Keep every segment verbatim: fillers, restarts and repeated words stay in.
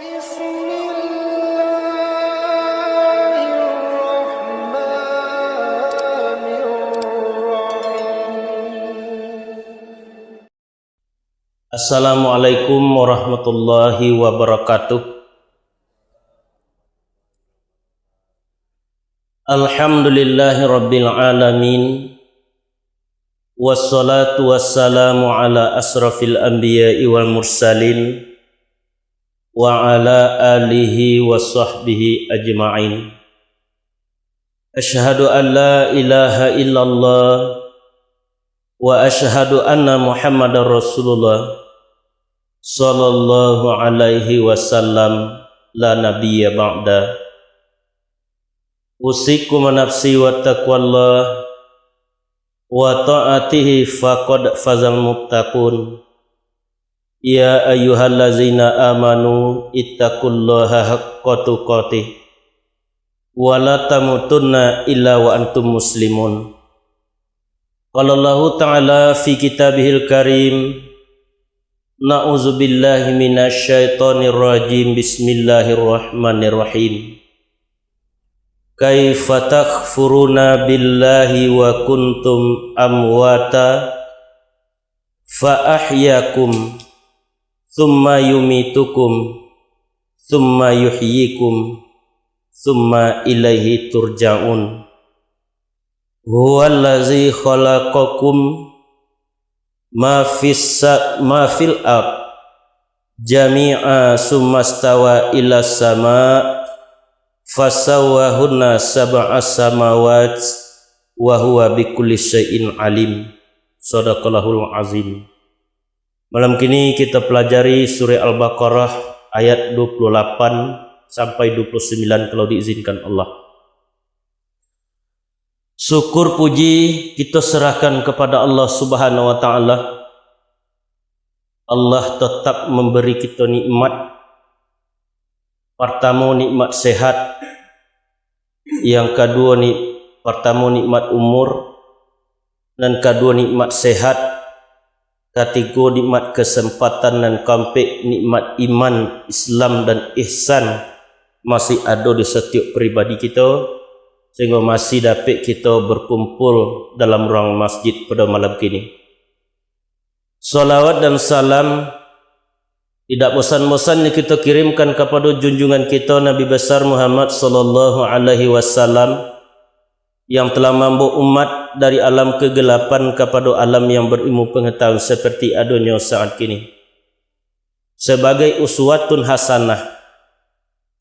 Assalamualaikum warahmatullahi wabarakatuh. Alhamdulillahirabbil alamin. Wassalatu wassalamu ala asrafil anbiya'i wal mursalin, wa ala alihi wa sahbihi ajma'in. Asyhadu an la ilaha illallah, wa asyhadu anna Muhammadar Rasulullah, sallallahu alaihi wasallam, la nabiyya ba'da. Usikum wa nafsi wa taqwallah, wa ta'atihi faqad fazal muttaqun. Ya ayyuhallazina amanu ittaqullaha haqqa tuqatih, wa la tamutunna illa wa antum muslimun. Qala Allahu ta'ala fi kitabihil karim, na'udzubillahi minasyaitonirrajim, bismillahirrahmanirrahim. Kaifa takfuruna billahi wa kuntum amwata fa ahyakum, tsumma yumitukum, tsumma yuhyikum, tsumma ilaihi turja'un. Huwallazi khalaqakum ma fis sa-, ma fil ard jami'a tsummastawa ila sama fasawwahunna sab'a samawat wa huwa bikulli syai'in alim. Sadaqallahul azim. Malam kini kita pelajari surah Al-Baqarah ayat dua puluh lapan sampai dua puluh sembilan kalau diizinkan Allah. Syukur puji kita serahkan kepada Allah Subhanahu wa Ta'ala. Allah tetap memberi kita nikmat. Pertama, nikmat sehat. Yang kedua, ni-, pertama, nikmat umur. Nan kedua, nikmat sehat. Katigo, nikmat kesempatan. Nan keempat, nikmat iman, Islam, dan ihsan masih ada di setiap pribadi kita, sehingga masih dapik kita berkumpul dalam ruang masjid pada malam kini. Salawat dan salam tidak bosan-bosannya kita kirimkan kepada junjungan kita Nabi besar Muhammad sallallahu alaihi wasallam, yang telah mambawa umat dari alam kegelapan kepada alam yang berilmu pengetahuan seperti adonyo saat kini. Sebagai uswatun hasanah,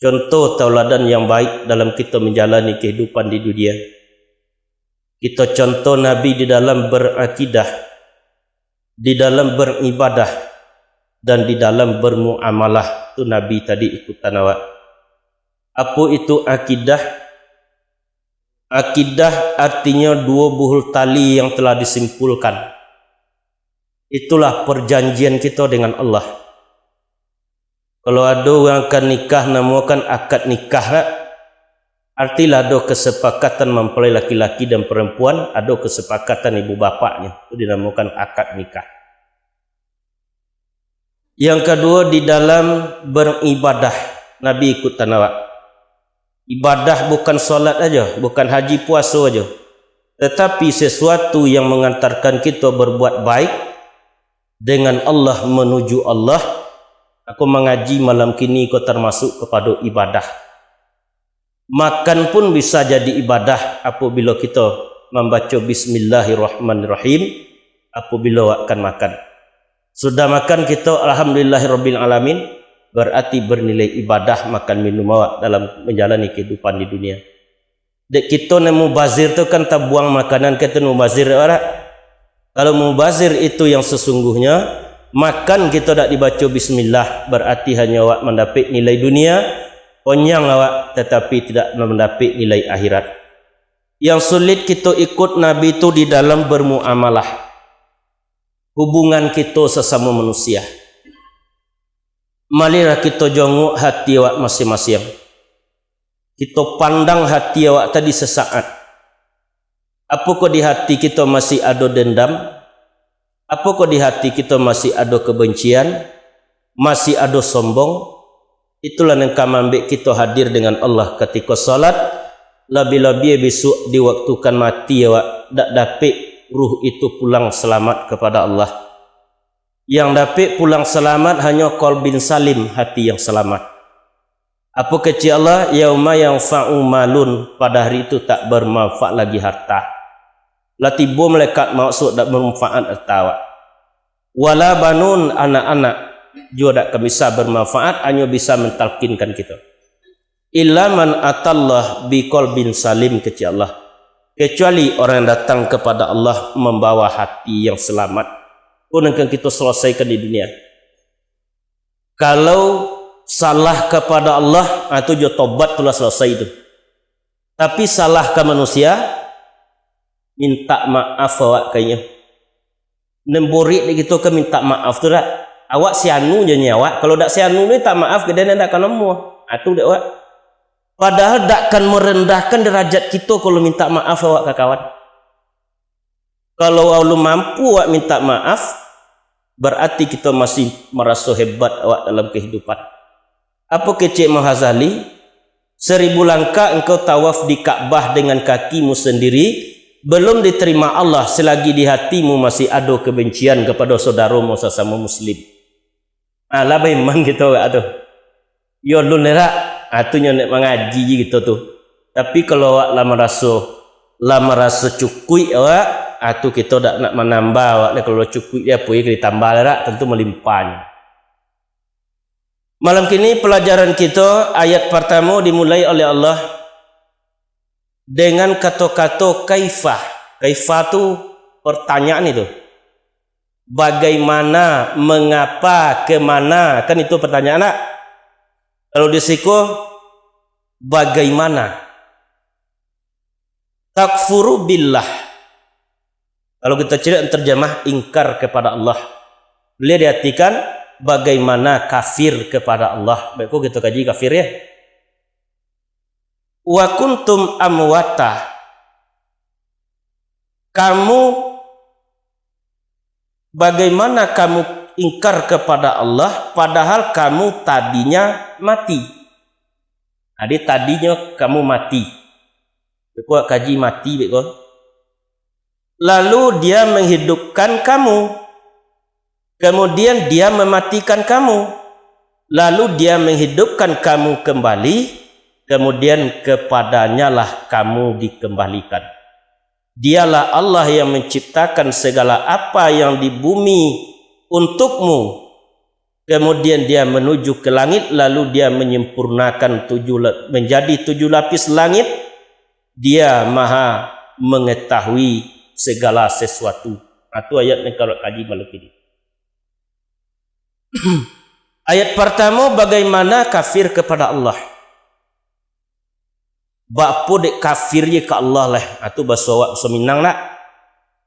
contoh tauladan yang baik dalam kita menjalani kehidupan di dunia. Kita contoh Nabi di dalam berakidah, di dalam beribadah, dan di dalam bermuamalah. Tu Nabi tadi ikutan awak. Apo itu akidah? Akidah artinyo duo buhul tali yang telah disimpulkan. Itulah perjanjian kita dengan Allah. Kalau ado urang akan nikah, namokan akad nikah, nak? Artilah ado kesepakatan mempelai laki-laki dan perempuan, ado kesepakatan ibu bapaknya, itu dinamakan akad nikah. Yang kedua, di dalam beribadah, Nabi ikutan awak. Ibadah bukan salat aja, bukan haji puaso aja, tetapi sesuatu yang mengantarkan kita berbuat baik dengan Allah, menuju Allah. Aku mangaji malam kini ko termasuk kepada ibadah. Makan pun bisa jadi ibadah apabila kita mambaco Bismillahirrahmanirrahim apabila awak akan makan. Sudah makan kita, alhamdulillahirabbil alamin, berarti bernilai ibadah makan minum awak dalam menjalani kehidupan di dunia. Dek kito nan mubazir tu kan tabuang makanan, kito mubazir, dek awak dak? Kalau mubazir itu yang sesungguhnya, makan kito dak dibaco bismillah, berarti hanyo awak mandapek nilai dunia, konyang awak, tetapi tidak mandapek nilai akhirat. Yang sulit kito ikut Nabi tu di dalam bermuamalah, hubungan kito sesamo manusia. Marilah kito jongok hati awak masing-masing. Kito pandang hati awak tadi sesaat. Apokah di hati kito masih ado dendam? Apokah di hati kito masih ado kebencian? Masih ado sombong? Itulah nan ka maambiak kito hadir dengan Allah katiko salat, labiah-labiah bisuak di waktu kan mati awak, dak dapek ruh itu pulang salamat kapada Allah. Yang dapek pulang salamat hanyo qalbin salim, hati yang salamat. Apo kecek Allah, "Yauma yanfa'u malun," pada hari itu tak bermanfaat lagi harta. Lah tibo malaikat maut, dak bermanfaat harta awak. Wala banun, anak-anak juo dak ka bisa bermanfaat, hanyo bisa mentalkinkan kito. Illa man atallah biqalbin salim, kecek Allah. Kecuali orang yang datang kepada Allah membawa hati yang selamat. Ko nan kan kito selesaikan di dunia. Kalau salah kepada Allah, ah, tu jo tobat tu lah selesai tu. Tapi salah ka manusia, minta maaf awak ka inyo. Nan buruak dek kito ka minta maaf tu dak? Awak si anu jo nyo awak, kalau dak si anu ni minta maaf ka den dak ka namuah. Ah, tu dek awak. Padahal dak kan merendahkan derajat kito kalau minta maaf awak ka kawan. Kalau alun mampu awak minta maaf, berarti kito masih maraso hebat awak dalam kehidupan. Apo kecek Imam Ghazali? Seribu langkah engkau tawaf di Ka'bah dengan kakimu sendiri, belum diterima Allah selagi di hatimu masih ado kebencian kepada saudaramu sasamo muslim. Ah, lah baiman kito awak tu. Yo lun lah, ah, tu nyo nak mangaji je kito tu. Tapi kalau awak lah maraso, lah maraso cukuik awak, ah, tu kito dak nak manambah awak lah. Kalau cukuik dia apo ye ka ditambah lah, tentu malimpah nyo. Malam kini pelajaran kito, ayat partamo dimulai oleh Allah dengan kato-kato kaifah. Kaifah tu pertanyaan itu. Bagaimana, mengapa, kemana? Kan itu pertanyaan, nak? Kalau di siko, bagaimana? Takfuru billah. Kalau kita cari terjemah, ingkar kepada Allah. Boleh diartikan, bagaimana kafir kepada Allah. Baik, ko kita kaji kafir, ya. Wa kuntum amwata. Kamu, bagaimana kamu ingkar kepada Allah, padahal kamu tadinya mati? Jadi, tadinyo kamu mati. Beko kaji mati, beko. Lalu Dia menghidupkan kamu. Kemudian Dia mematikan kamu. Lalu Dia menghidupkan kamu kembali. Kemudian kepada-Nyalah kamu dikembalikan. Dialah Allah yang menciptakan segala apa yang di bumi untukmu. Kemudian Dia menuju ke langit, lalu Dia menyempurnakan tujuh la-, menjadi tujuh lapis langit. Dia Maha Mengetahui segala sesuatu. Nah, tu ayat nan ka awak kaji malam kini. Ayat partamo, bagaimana kafir kepada Allah. Baapo dek kafir je ka Allah lah. Ah, tu baso awak, baso Minang nak.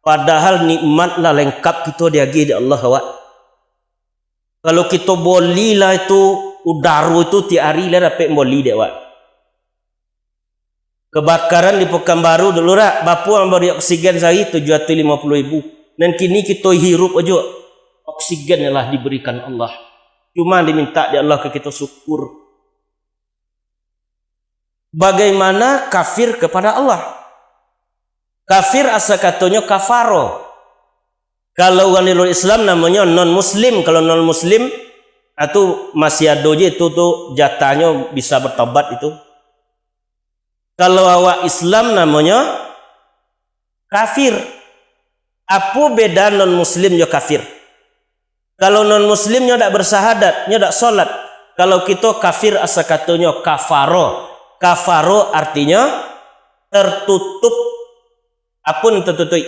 Padahal nikmat lah lengkap kito diagiah dek Allah awak. Kalau kito boli lah itu udaro itu tiap ari lah dapek boli dek awak. Kebakaran di Pekanbaru dulu dak, baapo nan bari oksigen sahari? Tujuh ratus limo puluh ribu. Nan kini kito hirup ajo, oksigen lah diberikan Allah. Cuma diminta dek Allah ka kito syukur. Bagaimana kafir kepada Allah? Kafir asa katonyo kafaro. Kalau urang di luar Islam namonyo non muslim. Kalau non muslim, ah, tu masih ado je tu, tu jatahnyo bisa bertobat itu. Kalau awak Islam namonyo kafir. Apo beda non muslim jo kafir? Kalau non muslim nyo dak bersahadat, nyo dak salat. Kalau kito kafir asa katonyo kafaro. Kafaro artinyo tertutup. Apo nan tertutup?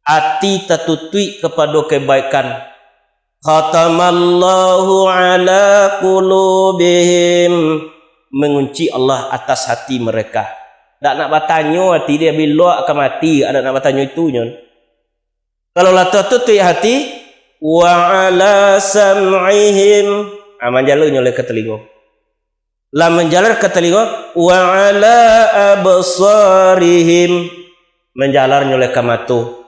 Ati tatutuik kapado kebaikan. Khatamallahu ala qulubihim. Mengunci Allah atas hati mereka. Dak nak batanyo ati dia, bilo ka mati, dak nak batanyo itu nyo. Kalau lah tatutuik hati, wa ala sam'ihim. Ah, manjalanyo lai ka telingo. Lah manjalar ka talingo, wa ala absarihim, manjalarnyo lai ka mato.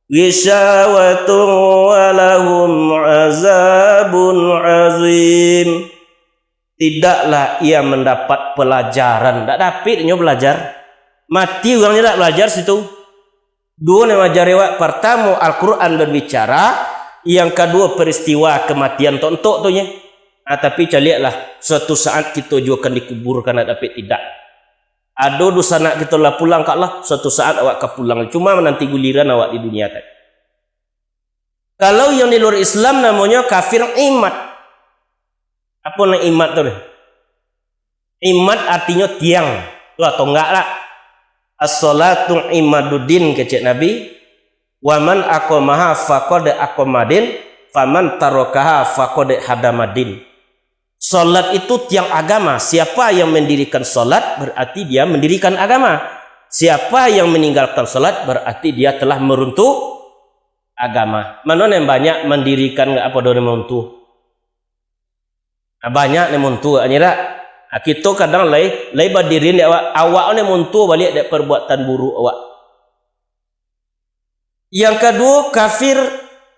Ghisyawatun wa lahum azabun azim. tidaklah ia mandapat palajaran. Ndak dapek nyo balajar. Mati urang nyo ndak balajar situ. Duo nan maajari awak, partamo, Al-Quran berbicara, yang kaduo, peristiwa kematian tontok tu nyo. Ah, tapi caliaklah, suatu saat kito juo akan dikuburkan, ndak dapek tidak. Ado dunsanak kito lah pulang ka Allah, suatu saat awak ka pulang. Cuma mananti giliran awak di dunia tadi. Kalau yang di luar Islam namonyo kafir imat. Apo nan imat tu? Imat artinyo tiang. Lah, tonggak lah. "As-salatu imaduddin," kecek Nabi. "Wa man aqamaha faqad aqamaddin, faman tarakaha faqad hadamaddin." Salat itu tiang agama. Siapa yang mendirikan salat, berarti dia mendirikan agama. Siapa yang meninggalkan salat, berarti dia telah meruntuh agama. Mano nan banyak mandirikan, apo do nan maruntuh? Nah, banyak nan maruntuh, nyo dak? Nah, kito kadang lai, lai badiri dek awak, awak nan maruntuh baliak dek perbuatan buruk awak. Yang kaduo, kafir,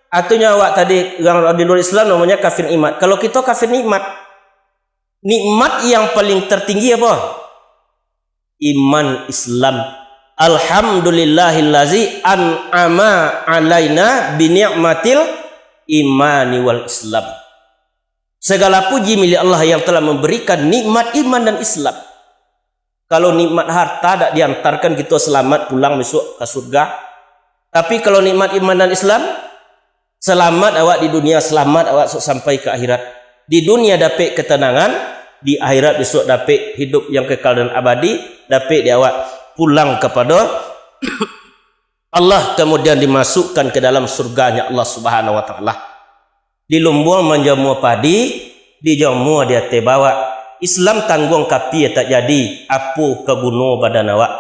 artinyo awak tadi, urang di luar Islam namonyo kafir nikmat. Kalau kito kafir nikmat, nikmat yang paling tertinggi apo? Iman Islam. "Alhamdulillahillazi an'ama alaina bini'matil imani wal Islam." Segala puji milik Allah yang telah memberikan nikmat iman dan Islam. Kalau nikmat harta dak diantarkan kito selamat pulang besok ka surga. Tapi kalau nikmat iman dan Islam, selamat awak di dunia, selamat awak sok sampai ka akhirat. Di dunia dapek ketenangan, di akhirat besok dapek hidup yang kekal dan abadi, dapek di awak pulang kepada Allah, kemudian dimasukkan ke dalam surganya Allah Subhanahu wa Ta'ala. Di lumbuang manjamua padi, dijamua di ateh bawak. Islam tangguang kapia tak jadi, apo ka guno badan awak?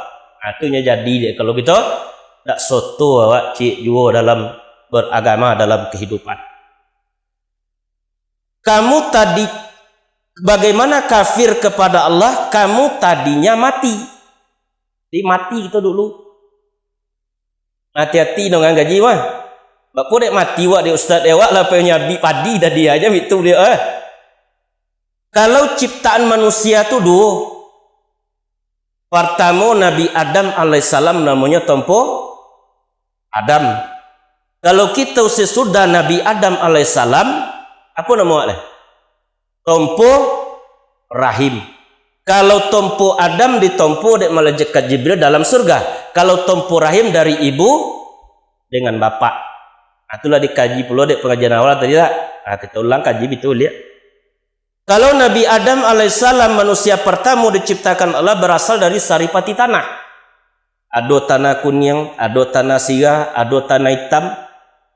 Ha, tu nyo jadi dek kalau kito dak soto awak ciek juo dalam beragama, dalam kehidupan. Kamu tadi, bagaimana kafir kepada Allah, kamu tadinya mati. Jadi mati kito dulu. Hati-hati dengan gaji mah. Bako dek mati wak dek ustaz dek awak lah, pai nyabik padi tadi aja itu dia, eh. Kalau ciptaan manusia tu duo. Partamo Nabi Adam alaihissalam namonyo tompo Adam. Kalau kito sesudah Nabi Adam alaihissalam, apo namo awak leh? Tompo rahim. Kalau tompo Adam ditompo dek malaikat Jibril dalam surga. Kalau tompo rahim dari ibu dengan bapak. Ah, itulah dikaji pulo dek pengajian awal tadi tak? Ah, kita ulang kaji betul ya. Kalau Nabi Adam alaihissalam manusia pertamo diciptakan Allah berasal dari saripati tanah. Ado tanah kuniang, ado tanah sirah, ado tanah itam,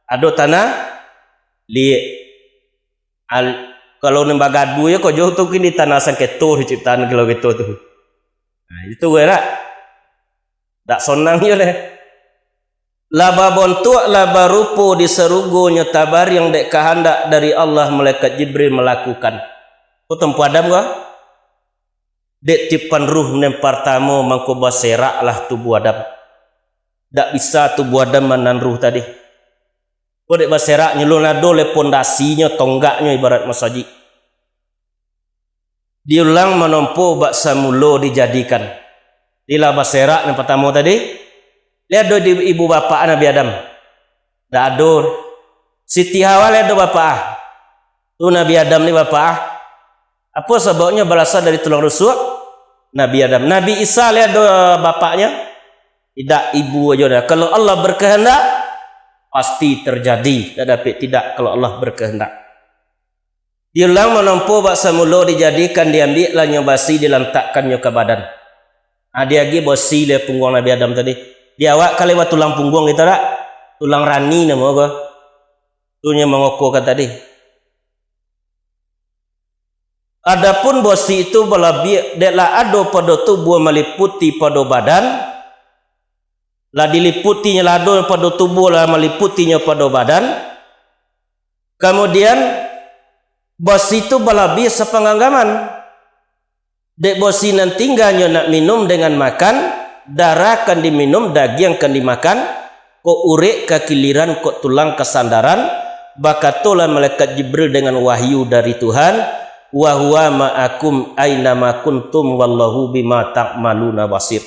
ado tanah liek. Al-, kalau nan bagaduah yo ko jo tu kini tanah sangketo diciptaan kalau gitu tu. Nah, itu gue dak. Dak sonang yo leh. Lah babontuak, lah barupo di sarugo nyo tabariang dek kahandak dari Allah, malaikat Jibril malakukan. Ko tompo Adam ko? Dek tiupan ruh nan partamo mangko baseraklah tubuah Adam. Dak bisa tubuah Adam manahan ruh tadi. Ko dek baserak nyo lun ado leh pondasinyo, tonggaknyo ibarat masajik. Diulang manompo bak samulo dijadikan. Dilah baserak nan partamo tadi. Liek ado di ibu bapak Nabi Adam. Dak ado. Siti Hawa liek ado bapak ah. Tu Nabi Adam ni bapak ah. Apo sababnyo barasal dari tulang rusuk? Nabi Adam. Nabi Isa liek ado bapaknyo? Idak, ibu ajo dah. Kalau Allah berkehendak, pasti terjadi. Dak dapek tidak kalau Allah berkehendak. Diulang manompo bak samulo dijadikan, diambiaklah nyo basi, dilantakkannyo ka badan. Ah, diagiah basi leh pungguang Nabi Adam tadi. Di awak ka lewat tulang pungguang kita dak? Tulang rani namo ko. Tu nyo mangokokan tadi. Adapun basi itu balabiah, dek lah ado pado tubuah maliputi pado badan, lah diliputinyo lah ado pado tubuah lah maliputinyo pado badan, kamudian, basi itu balabiah sapanganggaman. Dek basi nan tingganyo nak minum dengan makan, darah kan diminum, dagiang kan dimakan, kok urek ka kiliran, kok tulang ka sandaran, bakatolah malaikat Jibril dengan wahyu dari Tuhan, "Wa huwa ma'akum aina ma kuntum, wallahu bima ta'maluna basir."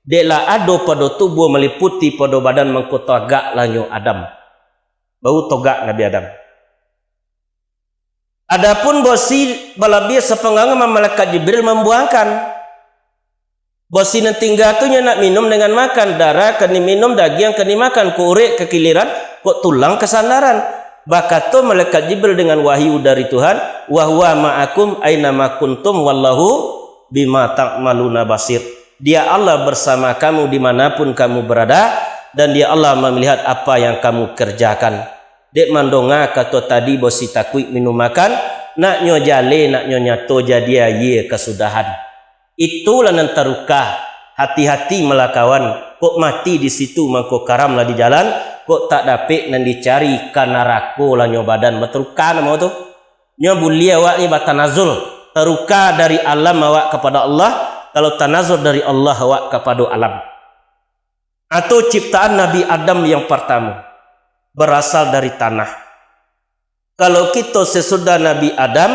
Dek lah ado pado tubuah maliputi pado badan mangko tagaklah nyo Adam. Baru tagak Nabi Adam. Adapun bosi balabiah sapanggang malaikat Jibril mambuangkan. Bosi nan tingga tu nyo nak minum dengan makan, darah ka diminum, dagiang ka dimakan, kurik ka kiliran, kok tulang ka sandaran. Bakato malaikat Jibril dengan wahyu dari Tuhan, "Wa huwa ma'akum aina ma kuntum, wallahu bima ta'maluna basir." Dia Allah bersama kamu dimanapun kamu berada, dan Dia Allah melihat apa yang kamu kerjakan. Dek mandonga kato tadi bosi takuik minum makan, nak nyo jaleh, nak nyo nyato jadi aia kasudahan. Itulah nan taruka. Hati-hati malah kawan, kok mati di situ mangko karam lah di jalan, kok tak dapek nan dicari ka narako lah nyo badan. Bataruka namo tu. Nyo buliah awak ni batanazul, taruka dari alam awak kapado Allah, kalau tanazul dari Allah awak kapado alam. Atau ciptaan Nabi Adam yang partamo, barasal dari tanah. Kalau kito sasudah Nabi Adam,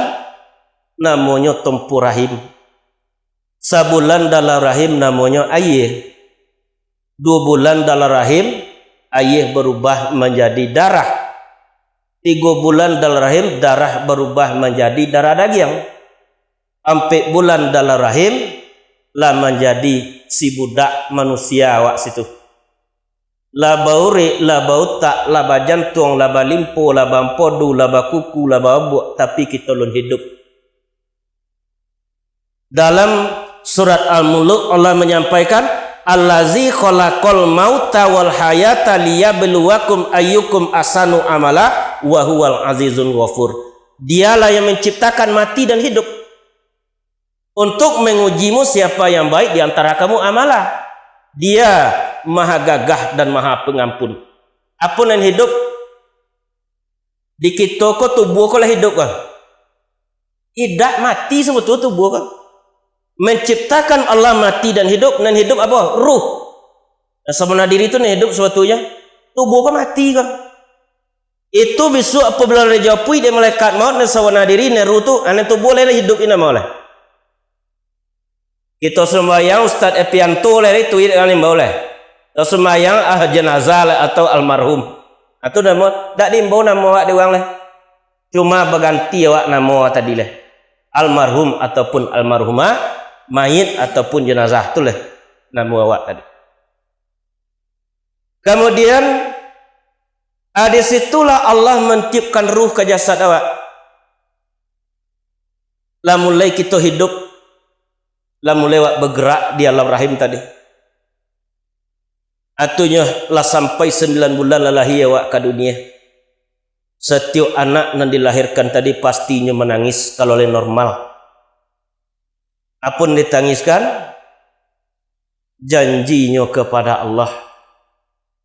namonyo tumpu rahim. Sabulan dalam rahim namonyo aia. Duo bulan dalam rahim, aia barubah manjadi darah. Tigo bulan dalam rahim, darah barubah manjadi darah dagiang. Ampek bulan dalam rahim, lah manjadi si budak manusia awak situ. Lah baurek, lah bautak, lah bajantuang, lah balimpo, lah baampodu, lah bakuku, lah baobuak, tapi kito alun hidup. Dalam surat Al-Muluk, Allah manyampaikan, "Allazi khalaqal mauta wal hayata liyabluwakum ayyukum ahsanu amala wa huwal azizul ghafur." Dialah yang menciptakan mati dan hidup, untuk mengujimu siapa yang baik di antara kamu amalah. Dia Maha Gagah dan Maha Pengampun. Apo nan hidup? Di kito ko tubuah ko lah hidup ko? Indak, mati sabatua tubuah ko. Menciptakan Allah mati dan hidup, nan hidup apo? Ruh. Nan sabana diri tu nan hidup sabatuanyo. Tubuah ko mati ko. Itu bisuak apabila lah dijapuik dek malaikat maut, nan sabana diri, nan ruh tu, nan tubuah lai hidup indak mau lai. Kito sumbayang Ustaz Epianto lai, itu indak imbau lai. Kito sumbayang ah jenazah lai atau almarhum. Atau namo, dak diimbau namo awak di urang lai. Cuma baganti awak namo tadi lai. Almarhum ataupun almarhumah, mayit ataupun jenazah tu lai namo awak tadi. Kamudian, ah, di situlah Allah mantiupkan ruh ka jasad awak. Lah mulai kito hidup, lah mulai awak bagerak di alam rahim tadi. Artinyo, lah sampai sambilan bulan lah lahia awak ka dunia. Satiok anak nan dilahirkan tadi pastinyo manangis, kalau lai normal. Apo nan ditangiskan? Janjinyo kepada Allah.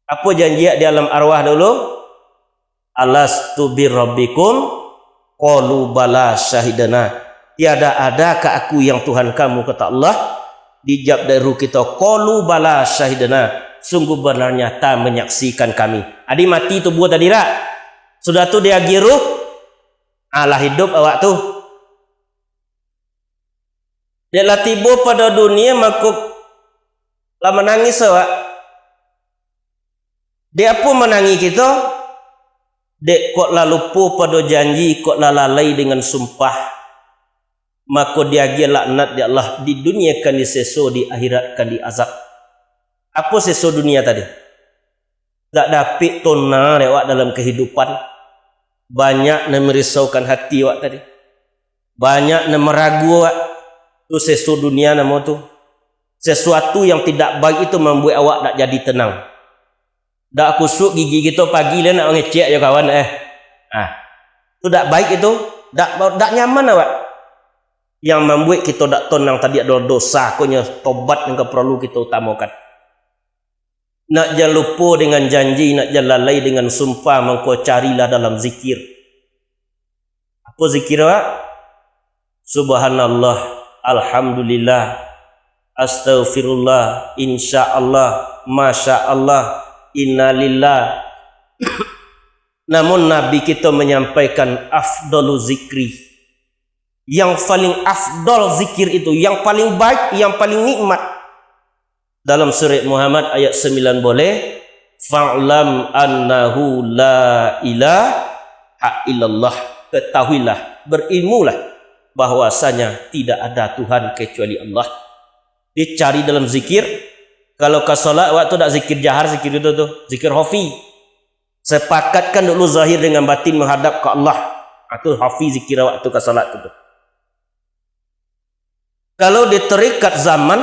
Apo janji di alam arwah dulu? "Alastu birabbikum?" Qalu, "Bala, syahidna." "Tiada adakah Aku yang Tuhan kamu?" kata Allah. Dijawab dari ruh kito, "Qalu, bala, syahidna." Sungguh benar nyata menyaksikan kami. Adi mati tubuah tadi dak? Sudah tu diagiah ruh, alah hidup awak tu. Dek lah tibo pado dunia, mako lah manangih awak. Dek apo manangih kito? Dek kok lah lupo pado janji, kok lah lalai dengan sumpah, mako diagiah laknat dek Allah, di dunia kan diseso, di akhirat kan diazab. Apo seso dunia tadi? Dak dapek tona dek awak dalam kehidupan. Banyak nan merisaukan hati awak tadi. Banyak nan maragu awak. Tu seso dunia namo tu. Sesuatu yang tidak baik itu mambuek awak dak jadi tenang. Dak kusuk gigi kito pagi lah nak mangecek jo kawan, eh. Ah. Tu dak baik itu, dak, dak nyaman awak. Yang mambuek kito dak tenang tadi adalah dosa, konyo tobat yang ka paralu kito utamakan. Nak jan lupo dengan janji, nak jan lalai dengan sumpah, mangko carilah dalam zikir. Apo zikir awak? Subhanallah, alhamdulillah, astagfirullah, insya Allah, masya Allah, innalillah. Namun Nabi kito manyampaikan afdalu zikri. Yang paling afdol zikir itu, yang paling baik, yang paling nikmat. Dalam surat Muhammad ayat sembilan boleh, "Fa'lam annahu la ilaha illallah." Ketahuilah, berilmulah bahwasanya tidak ada Tuhan kecuali Allah. Dicari dalam zikir. Kalau ka salat, awak tu dak zikir jahar, zikir itu tu, zikir khafi. Sepakatkan dulu zahir dengan batin menghadap ke Allah. Ah, tu khafi zikir awak tu ka salat tu, tu. Kalau di tarekat zaman,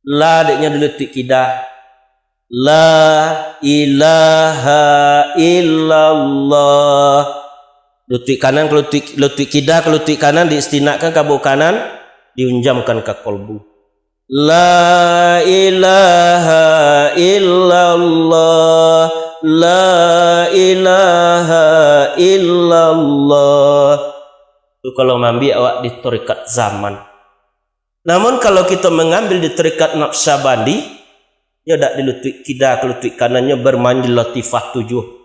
la deknyo dilutuik kida. La ilaha illallah. Lutuik kanan ka lutuik, lutuik kida ka lutuik kanan, diistinakkan ka bau kanan, diunjamkan ka kolbu. La ilaha illallah, la ilaha illallah. Tu kalau mambiak awak di tarekat zaman. Namun kalau kito mangambil di tarekat Naqsyabandi, nyo dak dilutuik kida ka lutuik kanannyo, bermain di latifah tujuh.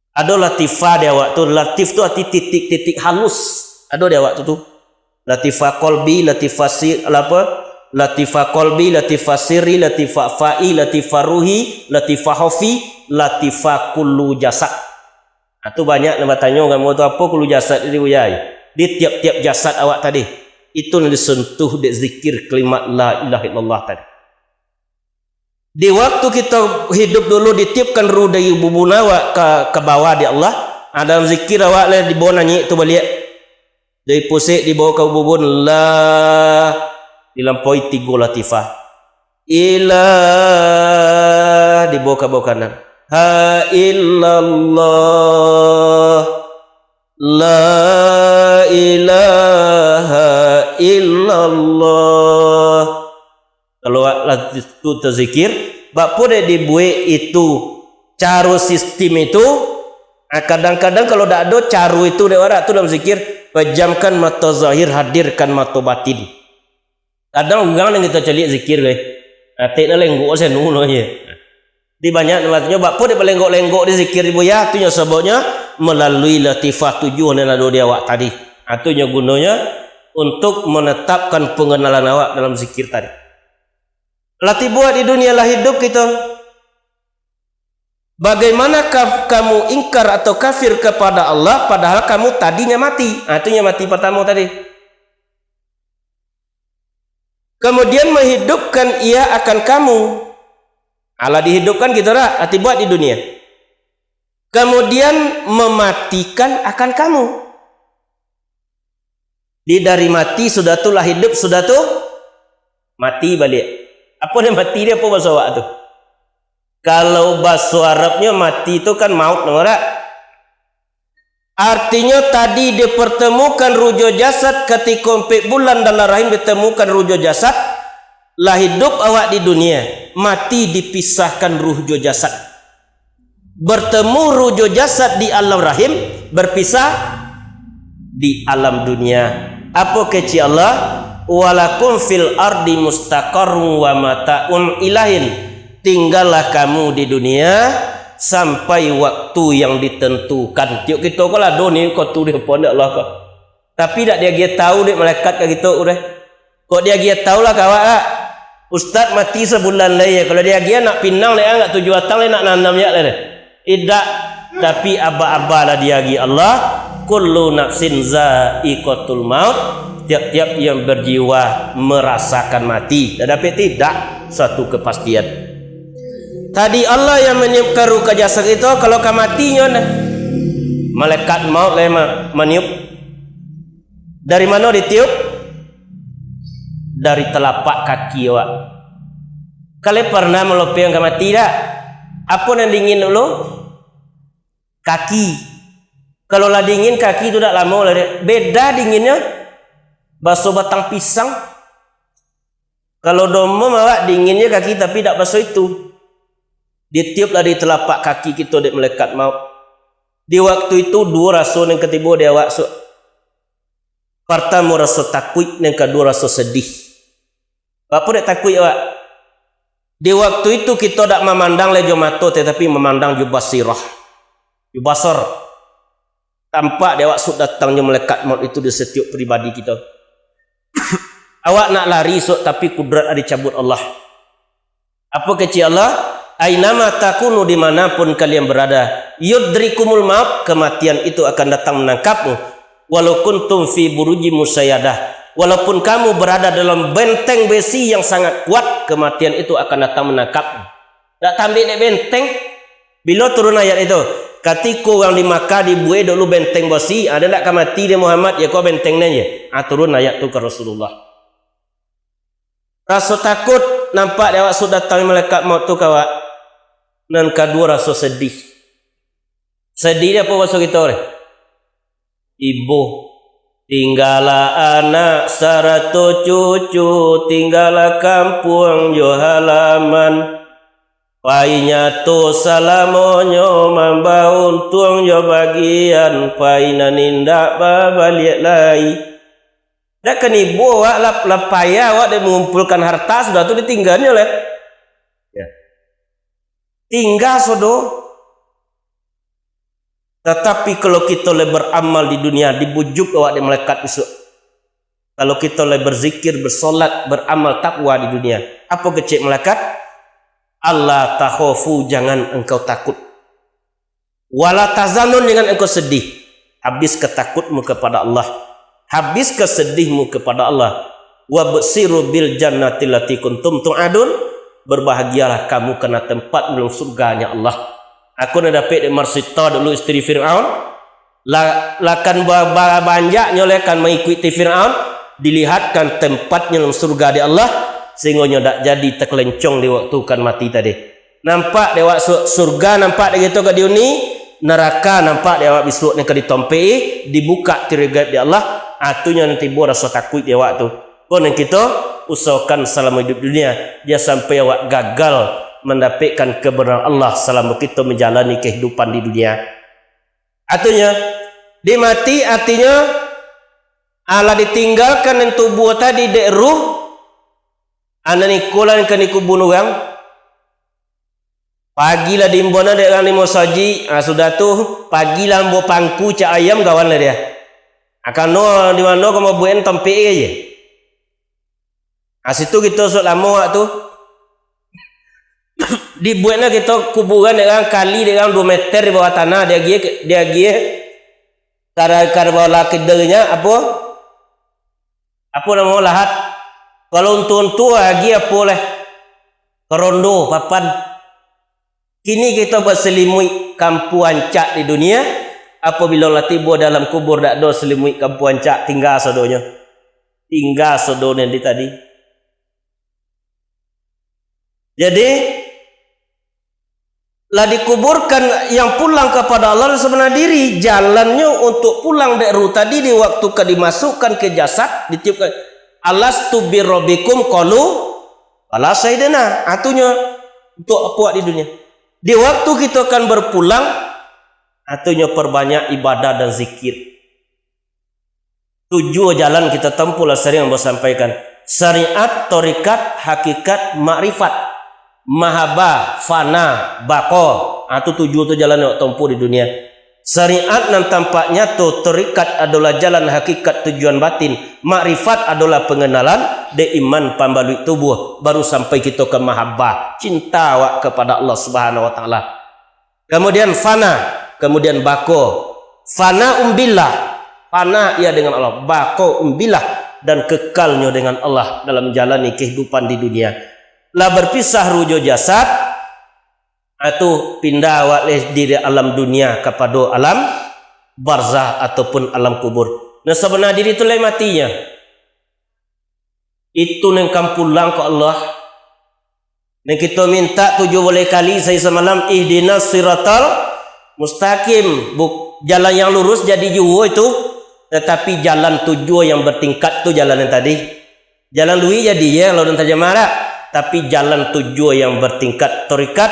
Ado latifah di awak tu, latif tu arti titik-titik halus. Ado di awak tu tu. Latifah kolbi, latifah si-, apa? Latifah kolbi, latifah siri, latifah fa'i, latifah ruhi, latifah khafi, latifah kullu jasad. Ah, tu banyak nan batanyo, "Kamu tu apo kullu jasad tadi, Buya?" Di tiap-tiap jasad awak tadi. Itu nan disentuh dek zikir kalimat la ilaha illallah tadi. Di waktu kito hidup dulu, ditiupkan ruh dari ubun awak ka, ka bawah di Allah, ah, dalam zikir awak lah dibawa nanyik tu baliak. Dari pusek dibawa ka ubun, la, dilampaui tigo latifah. Ilah, dibawa ka bawah kanan. Ha illallah, la ilaha illallah. Kalau lah tu tazikir, bak apo dek dibuek itu, caro sistim itu? Ah, kadang-kadang kalau dak ado caro itu dek warak tu dalam zikir, pejamkan mato zahir, hadirkan mato batin. Kadang urang nan kito caliak zikir, weh. Atek nan lenggok se nu no je. Di banyak nan batanyo, bak apo dek balenggok-lenggok di zikir di Buya? Tu nyo sababnyo malalui latifah tujuh nan ado di awak tadi. Ah, tu nyo gunonyo untuk menetapkan pengenalan awak dalam zikir tadi. Lah tibo di dunia, lah hidup kito. Bagaimana ka-, kamu ingkar atau kafir kepada Allah, padahal kamu tadinya mati? Ah, tu nyo mati pertamo tadi. Kemudian menghidupkan Ia akan kamu. Alah dihidupkan kito dak? Lah tibo di dunia. Kemudian mematikan akan kamu. Di dari mati sudah tu lah hidup, sudah tu mati baliak. Apo nan mati di, apo baso awak tu? Kalau baso Arabnyo mati tu kan maut, namo dak? Artinyo tadi dipertemukan ruh jo jasad, katiko ompek bulan dalam rahim ditemukan ruh jo jasad, lah hidup awak di dunia, mati dipisahkan ruh jo jasad. Bertemu ruh jo jasad di alam rahim, berpisah di alam dunia. Apo kecek Allah? "Walakum fil ardi mustaqarrun wa mata'un ilahin." Tinggallah kamu di dunia sampai waktu yang ditentukan. Tiok kito ko lah ado ni, ko tu di apo ndak Allah ko. Tapi dak diagiah tahu dek malaikat ka kito ko deh. Kok diagiah tahu lah ka awak, ah? Ustaz mati sabulan lai, kalau diagiah nak pinang lai, ah, nak tujuah batang lai, nak nanam jak lai deh. Idak, tapi aba-aba lah diagiah Allah, "Kullu nafsin za'iqatul maut," tiap-tiap yang berjiwa merasakan mati. Dak dapek tidak, suatu kepastian. Tadi Allah yang meniupkan ruh ka jasad itu, kalau ka mati nyo nah. Malaikat maut lai ma-, maniup. Dari mano ditiup? Dari telapak kaki awak. Kalian pernah malopeh ka mati dak? Apo nan dingin dulu? Kaki. Kalau lah dingin kaki tu dak lamo lah dek. Beda dinginnyo. Baso batang pisang. Kalau domom awak dinginnyo kaki tapi dak baso itu. Ditiup lah di telapak kaki kito dek malaikat maut. Di waktu itu duo raso nan katibo di awak su-, Partamo raso takuik, nan kaduo raso sadih. Baapo dek takuik awak? Di waktu itu kito dak mamandang lai jo mato, tatapi mamandang jo basirah, jo basar. Tampak dek awak sok datangnyo malaikat maut itu di satiok pribadi kito. Awak nak lari sok, tapi kudrat ado dicabuik Allah. Apo kecek Allah? "Ainama takunu, di mana pun kalian berada, yudrikumul maut, kematian itu akan datang menangkapmu. Walau kuntum fi burujim musayyadah, walaupun kamu berada dalam benteng besi yang sangat kuat, kematian itu akan datang menangkapmu." Dak tambik dek benteng. Bilo turun ayat itu? Katiko urang di Makkah dibuek dulu benteng besi, ado dak ka mati dek Muhammad, ya ko benteng nan je. Ah, turun ayat tu ka Rasulullah. Raso takut nampak dek awak sok datang malaikat maut tu ka awak. Nan kaduo, raso sedih. Sedih dek apo baso kito ni? Ibo, tinggalah anak sarato cucu, tinggalah kampuang jo halaman. Painyo tu salamonyo mambao untuang jo bagian, pai nan indak babaliak lai. Dak kan ibo awak lah, lah payah awak dek mangumpulkan harta, sudah tu ditingganyo lah. Ya. Tingga sodo. Tatapi kalau kito lai baramal di dunia, dibujuk awak dek malaikat bisuak. Kalau kito lai berzikir, bersolat, beramal takwa di dunia, apo kecek malaikat? "Alla takhofu, jangan engkau takut. Wala tahzanun, jangan engkau sedih. Habis ketakutmu kepada Allah. Habis kesedihmu kepada Allah. Wabsyiru bil jannati allati kuntum tu'adun. Berbahagialah kamu karena tempat dalam surganya Allah." Aku nan dapek dek Marsita dulu isteri Fir'aun. La-, lakan ba-, ba-, banjaknyo lai kan mangikuti Fir'aun, dilihatkan tempatnyo dalam surga dek Allah, sehinggo nyo dak jadi takelencong di waktu kan mati tadi. Nampak dek awak su-, surga, nampak dek kito ka diuni, naraka nampak dek awak bisuak nan ka ditompek-i, dibukak tirai gaib dek Allah, atunyo nan tibo raso takuik dek awak tu. Ko nan kito usahokan salamo iduik dunia, jan sampai awak gagal mandapekkan kebenaran Allah salamo kito manjalani kahidupan di dunia. Atunyo, di mati atinyo, alah ditinggalkan nan tubuah tadi dek ruh, anak niko lah nan ka dikubua urang. Pagilah diimbau dek urang di musajik, ah, sudah tu, pagilah ambo pangku cak ayam gawan lah dia. Ah, kano di mano ka mambuek tampek je. Ah, situ kito sok lamo awak tu. Dibueknyo kito kuburan dek urang kali dek urang duo meter di bawah tanah, diagiah, diagiah kada, kada bawah lah kedelnya, apo? Apo namo lahat? Kalau untu-untu agi apo leh? Karondo, papan. Kini kito basalimuik kampuang ancak di dunia, apabilo lah tibo dalam kubur dak ado salimuik kampuang ancak, tingga sadonyo. Tingga sadonyo di tadi. Jadi, lah dikuburkan yang pulang kapada Allah sabana diri, jalannyo untuk pulang dek ruh tadi di waktu ka dimasukkan ka jasad, ditiupkan, "Alastu birabbikum?" Qalu, "Bala syahidna." Atunyo, untuk apo di dunia? Di waktu kito akan berpulang, atunyo perbanyak ibadah dan zikir. Tujuah jalan kito tempuh lah sering ambo sampaikan. Syariat, tarekat, hakikat, makrifat, mahabbah, fana, baqa. Ha, tu tujuah tu jalan awak tempuh di dunia. Syariat nan tampak nyato, tarekat adolah jalan hakikat tujuan batin, makrifat adolah pengenalan dek iman pambaluik tubuah, baru sampai kito ka mahabbah, cinta awak kapada Allah Subhanahu Wa Taala. Kamudian fana, kamudian baqa. Fana umbillah, fana ia dengan Allah, baqa umbillah, dan kekalnyo dengan Allah dalam jalani kehidupan di dunia. Lah berpisah ruh jo jasad, atu pindah awak leh dari alam dunia kapado alam barzah ataupun alam kubur. Nah, sabana diri tu lai matinyo. Itu nan kan pulang ka Allah. Nan kito minta tujuah baleh kali sahari samalam, "Ihdinas siratal mustaqim." Buk-, jalan yang lurus jadi juo itu, tatapi jalan tujuah yang bertingkat tu jalan yang tadi. Jalan duit jadi, ya, kalau urang tarjamah dak? Tapi jalan tujuah yang bertingkat, tarekat,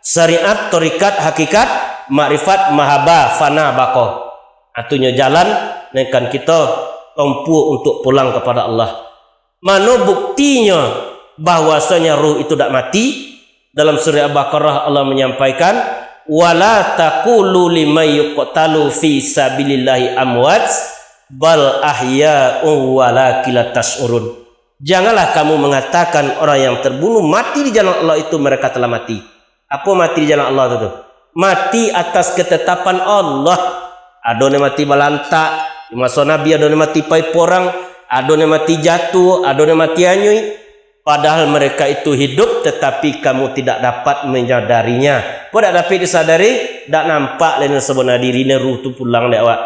syariat, tarekat, hakikat, makrifat, mahabbah, fana, baqa. Atunyo jalan nan kan kito tempuh untuk pulang kapada Allah. Mano buktinyo bahwasanya ruh itu dak mati? Dalam surah Al-Baqarah Allah menyampaikan, "Wala taqulu liman yuqtalu fi sabilillahi amwat, bal ahya'un walakin la tasy'urun." Janganlah kamu mengatakan orang yang terbunuh mati di jalan Allah itu mereka telah mati. Apo mati di jalan Allah tu, tu? Mati atas ketetapan Allah. Ado nan mati balantak, di maso Nabi ado nan mati pai porang, ado nan mati jatuah, ado nan mati anyuik. Padahal mereka itu hidup, tetapi kamu tidak dapat menyadarinya. Kok dak dapek disadari? Dak nampak lai nan sabana diri, nan ruh tu pulang dek awak.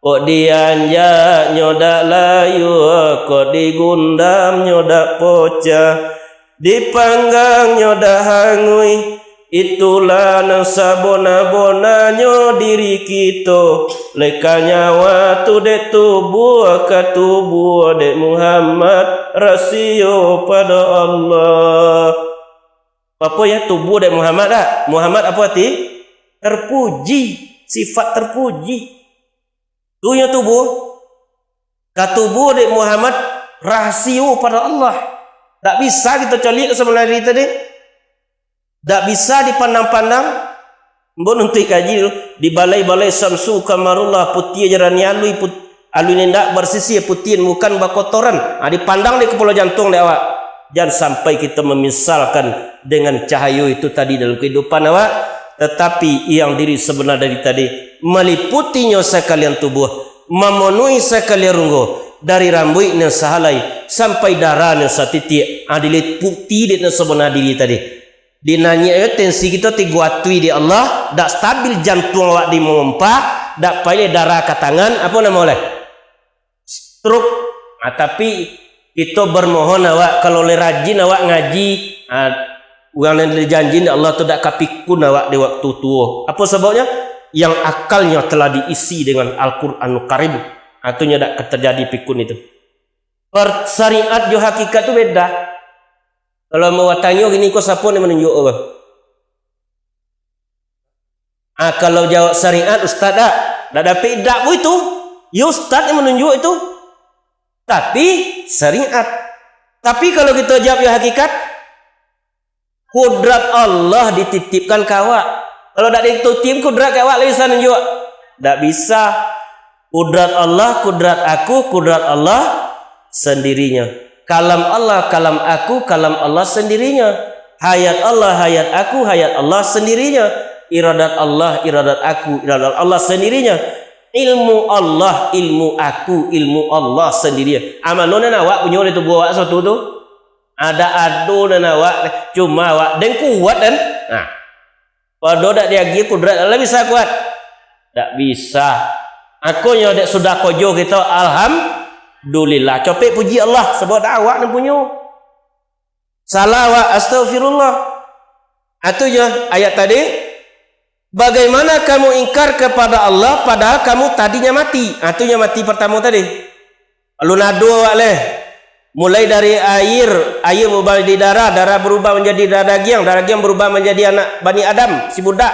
Kok dianjaknyo dak layua, kok digundamnyo dak pocah, dipanggangnyo dak hanguih. Itulah nan sabona-bonanyo diri kito. Leka nyawa tu dek tubuah, ka tubuah dek Muhammad, rasio pado Allah. Apo ya tubuah dek Muhammad dak? Muhammad apo arti? Terpuji, sifat terpuji. Tu nyo tubuah. Ka tubuah dek Muhammad, rahasio pado Allah. Dak bisa kito caliak sabananyo tadi. Dak bisa dipandang-pandang. Ambo nuntuik kaji tu, di balai-balai Syamsu Kamarullah, putiah jarani alui, put-, alui nan indak barsisiah, putiah nan bukan bakotoran. Ha, dipandang di kapalo jantuang dek awak. Jan sampai kito mamisalkan dengan cahayo itu tadi dalam kahidupan awak, tatapi yang diri sabana diri tadi, maliputinyo sakalian tubuah, mamonuhi sakalian runggo, dari rambuik nan sahalai sampai darah nan satitiak, ha, diliputi dek nan sabana diri tadi. Dinanyiak yo tensi kito tigo atui di Allah, dak stabil jantuang awak di mompa, dak pai lai darah ka tangan, apo namo lai? Stroke. Ah, tapi kito bermohon awak, kalau lai rajin awak ngaji, ah, urang nan dijanjian dek Allah tu dak ka pikun awak di waktu tuo. Apo sababnyo? Yang akalnyo telah diisi dengan Al-Quranul Karim. Ah, tu nyo dak ka terjadi pikun itu. Per-, syariat jo hakikat tu beda. Kalau ambo batanyo kini ko, sapo nan manunjuak ko? Ah, kalau jawab syariat, ustaz dak, dak dapek dak bu itu. Yo ustaz yang manunjuak itu. Tapi syariat. Tapi kalau kito jawab yo hakikat, kudrat Allah dititipkan ka awak. Kalau dak dititip kudrat ka awak, lai bisa nunjuak? Dak bisa. Kudrat Allah, kudrat aku, kudrat Allah sendirinyo. Kalam Allah, kalam aku, kalam Allah sendirinyo. Hayat Allah, hayat aku, hayat Allah sendirinyo. Iradat Allah, iradat aku, iradat Allah sendirinyo. Ilmu Allah, ilmu aku, ilmu Allah sendirinyo. Ah, mano nan awak punyo di tubuah awak satu tu? Ado, ado nan awak, cuma awak den kuat den. Nah. Pado dak diagiah kudrat, lah bisa kuat? Dak bisa. Makonyo dek sudah kojo kito, alhamdulillah. Copek puji Allah, sabab dak awak nan punyo. Salah awak, astagfirullah. Atu jo ayat tadi, bagaimana kamu ingkar kepada Allah padahal kamu tadinya mati? Atu nyo mati pertamo tadi. Alun ado awak leh. Mulai dari air, air berubah jadi darah, darah berubah menjadi darah dagiang, darah dagiang berubah menjadi anak Bani Adam, si budak.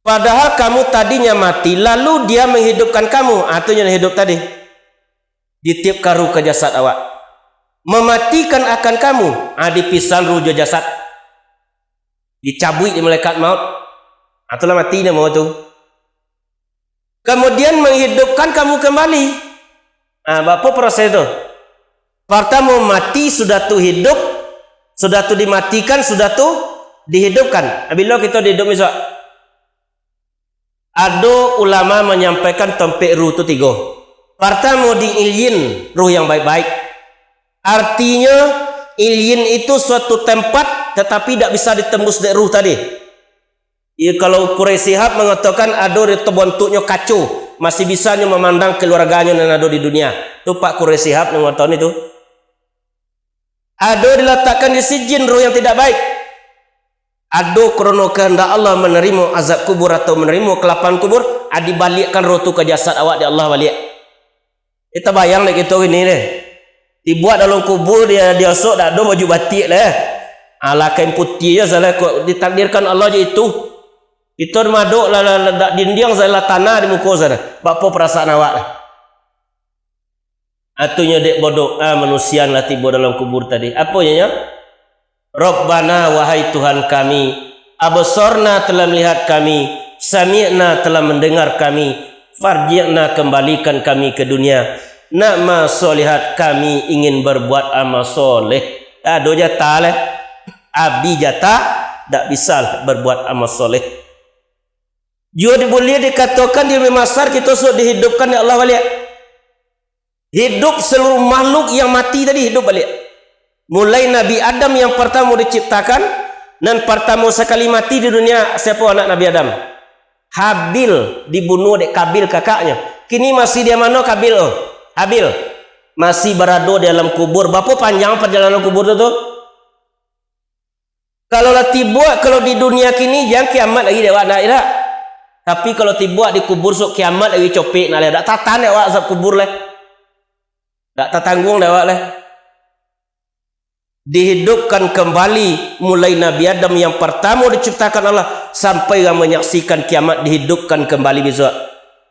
Padahal kamu tadinya mati, lalu Dia menghidupkan kamu. Ah, tu yang hidup tadi. Ditiupkan ruh ka jasad awak. Mematikan akan kamu. Ah, dipisahan ruh jo jasad. Dicabuik di malaikat maut. Ah, itulah mati namo tu. Kemudian menghidupkan kamu kembali. Ah, bapa proses tu? Pertama mati, sudah tu hidup, sudah tu dimatikan, sudah tu dihidupkan. Ah, bilo kito dihidup isuak? Ado ulama manyampaikan tompek ruh tu tigo. Partamo di illiyin, ruh yang baik-baik. Artinyo, illiyin itu suatu tempat, tatapi dak bisa ditembus dek ruh tadi. Iyo, kalau Quraish Shihab mangatokan ado di bontuknyo kaco, masih bisa nyo mamandang kaluarganyo nan ado di dunia. Tu Pak Quraish Shihab nan mangatokan itu. Ado dilatakkan di sijin ruh yang tidak baik. Ado krono kahandak Allah manarimo azab kubur atau manarimo kalapahan kubur, ah, dibaliakkan roh tu ka jasad awak dek Allah baliak. Eh, tabayang dek kito kini deh. Dibuek dalam kubur, dia, diosok, dak ado baju batik deh. Alah, kain putiah je salah, kok ditakdirkan Allah je itu. Kito madok lah, lah, lah, dak dindiang salah, tanah di muko salah. Bapa perasaan awak deh? Atunyo dek badoa manusia lah tibo dalam kubur tadi. Apo nyo? "Rabbana, wahai Tuhan kami, Absorna telah melihat kami, sami'na telah mendengar kami, farji'na kembalikan kami ke dunia. Nak masolihat kami ingin berbuat amal soleh. Ado jatah leh. Abi jatah, dak bisa lah berbuat amal soleh. Juo di-, buliah dikatokan di Yaumil Mahsyar kito sudah dihidupkan dek Allah baliak. Hidup seluruh makhluk yang mati tadi hidup baliak. Mulai Nabi Adam yang partamo diciptakan, nan partamo sakali mati di dunia, siapo anak Nabi Adam? Habil dibunuah dek Kabil kakaknyo. Kini masih di mano Kabil, oh? Habil. Masih barado di alam kubur. Barapo panjang parjalanan kubur tu, tu? Kalau lah tibuak, kalau di dunia kini, jan kiamat lagi dek awak, ndak, ndak. Tapi kalau tibuak di kubur, sok kiamat lagi copek, nak leh. Dak tatan dek awak azab kubur leh. Dak tatangguang dek awak leh. Dihidupkan kembali, mulai Nabi Adam yang partamo diciptakan Allah, sampai urang manyaksikan kiamat dihidupkan kembali bisuak.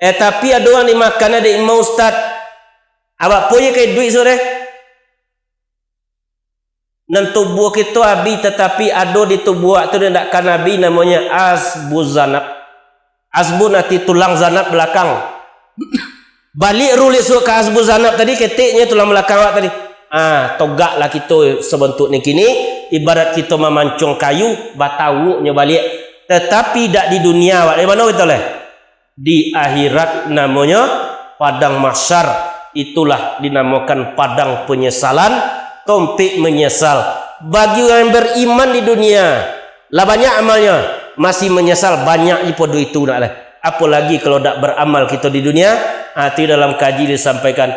Eh, tapi ado urang dimakan dek imam ustaz. Awak poyi ka iduik sudah. Nan tubuah kito abih, tatapi ado di tubuah awak tu nan dak ka abih, namonyo asbu zanab. Asbu nanti tulang zanab balakang. Baliak rulik suak ka asbu zanab tadi, keteknyo tulang balakang awak tadi. Ah, togaklah kito sabantuak ni kini, ibarat kito mamancong kayu, batawuknyo baliak. Tatapi dak di dunia awak. Di mano kito leh? Di akhirat namonyo padang mahsyar, itulah dinamokan padang penyesalan, tompek menyesal. Bagi urang yang beriman di dunia, lah banyak amalnyo, masih menyesal, banyak ipo doh itu nak lah. Apolagi kalau dak beramal kito di dunia, ha, tu dalam kaji disampaikan,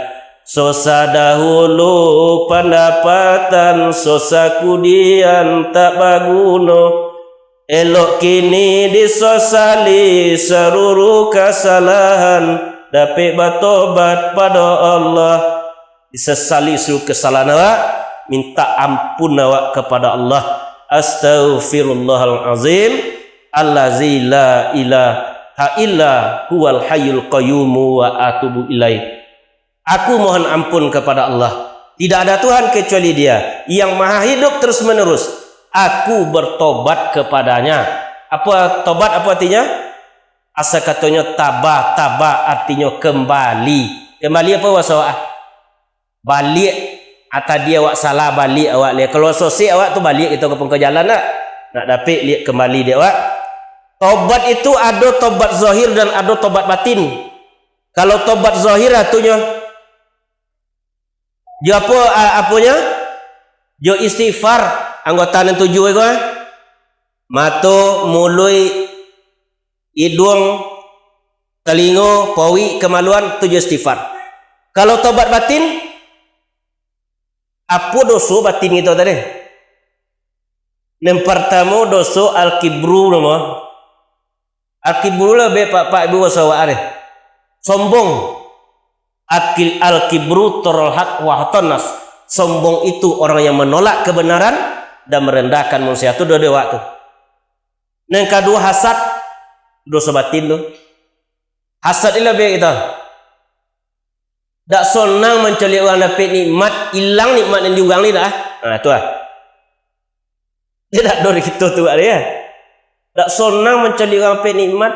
"Susah dahulu pandapatan, susah kudian tak baguno." Elok kini disasali saluruh kasalahan, dapek batobat pado Allah. Disasali saluruh kasalahan awak, mintak ampun awak kapado Allah. Astaghfirullahalazim, allazi la ilaha illa huwal hayyul qayyum wa atubu ilaih. Aku mohon ampun kepada Allah. Tidak ada Tuhan kecuali Dia, yang maha hidup terus-menerus. Aku bertobat kepada-Nya. Apa tobat, apa artinya? Asa katonyo taba, taba artinyo kembali. Kembali apa bahaso awak? Baliak. Ah, tadi awak salah, baliak awak liak. Kalau sosek awak tu baliak kito ka pangka jalan nak. Nak dapek liak kembali dek awak. Tobat itu ado tobat zahir dan ado tobat batin. Kalau tobat zahir atunyo, jo apo, a-, aponyo? Jo istighfar, anggota nan tujuh iko, ah. Mato, muluik, iduang, talingo, pauik, kamaluan, tu jo istighfar. Kalau tobat batin, apo doso batin kito tadi? Nan partamo doso al-kibru namo. Al-kibru lah be pak-pak ibu baso awak deh. Sombong. Akil al-kibru torol hak wahtonas. Sombong itu orang yang menolak kebenaran dan merendahkan manusia. Tu doa awak tu. Nan kaduo hasad. Doso batin tu. Hasad ni lah be kita. Dak sonang mancaliak urang dapek nikmat, ilang nikmat nan di urang ni dah. Nah, tu lah. Dia dak ado di kito tu, ya. Dak sonang mancaliak urang dapek nikmat.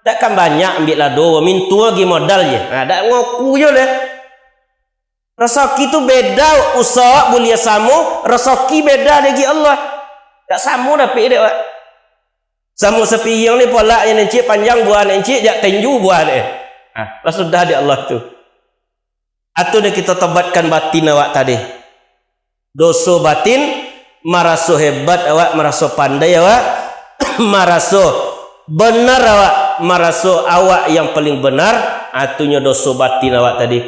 Dak kan banyak ambiak lado, mintuo gi modal je. Nah, dak ngoku je lah. Rasaki tu beda, usaha buliah samo, rasaki beda dek Allah. Dak samo dapek dek, Pak. Samo sapiriang ni polak je nan ciek, panjang buah nan ciek, jak tenju buah dek. Ah, lah sudah dek Allah tu. Atau dek kito tobatkan batin awak tadi. Doso batin, maraso hebat awak, maraso pandai awak, maraso benar awak, maraso awak yang paling benar, atunyo doso batin awak tadi.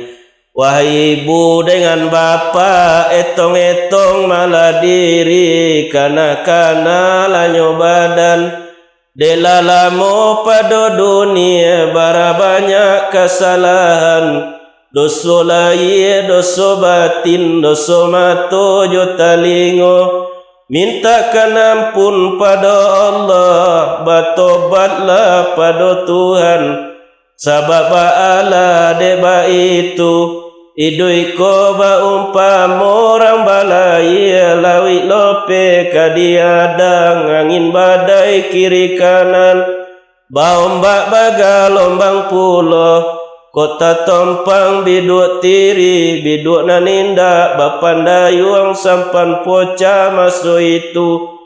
Wahai ibu dengan bapak, etong-etong malah diri, kana-kana lanyo badan. Dek lah lamo pado dunia, bara banyak kasalahan, doso lahia, doso batin, doso mato jo talingo. Mintakan ampun pado Allah, batobatlah pado Tuhan, sabab baalah dek baitu, Iduik ko baumpamo urang balayia, lauik lopeh ka diadang, angin badai kiri kanan, baombak bagalombang pulo. Kok tatompang biduak tiri, biduak nan indak bapandayuang, sampan pocah maso itu.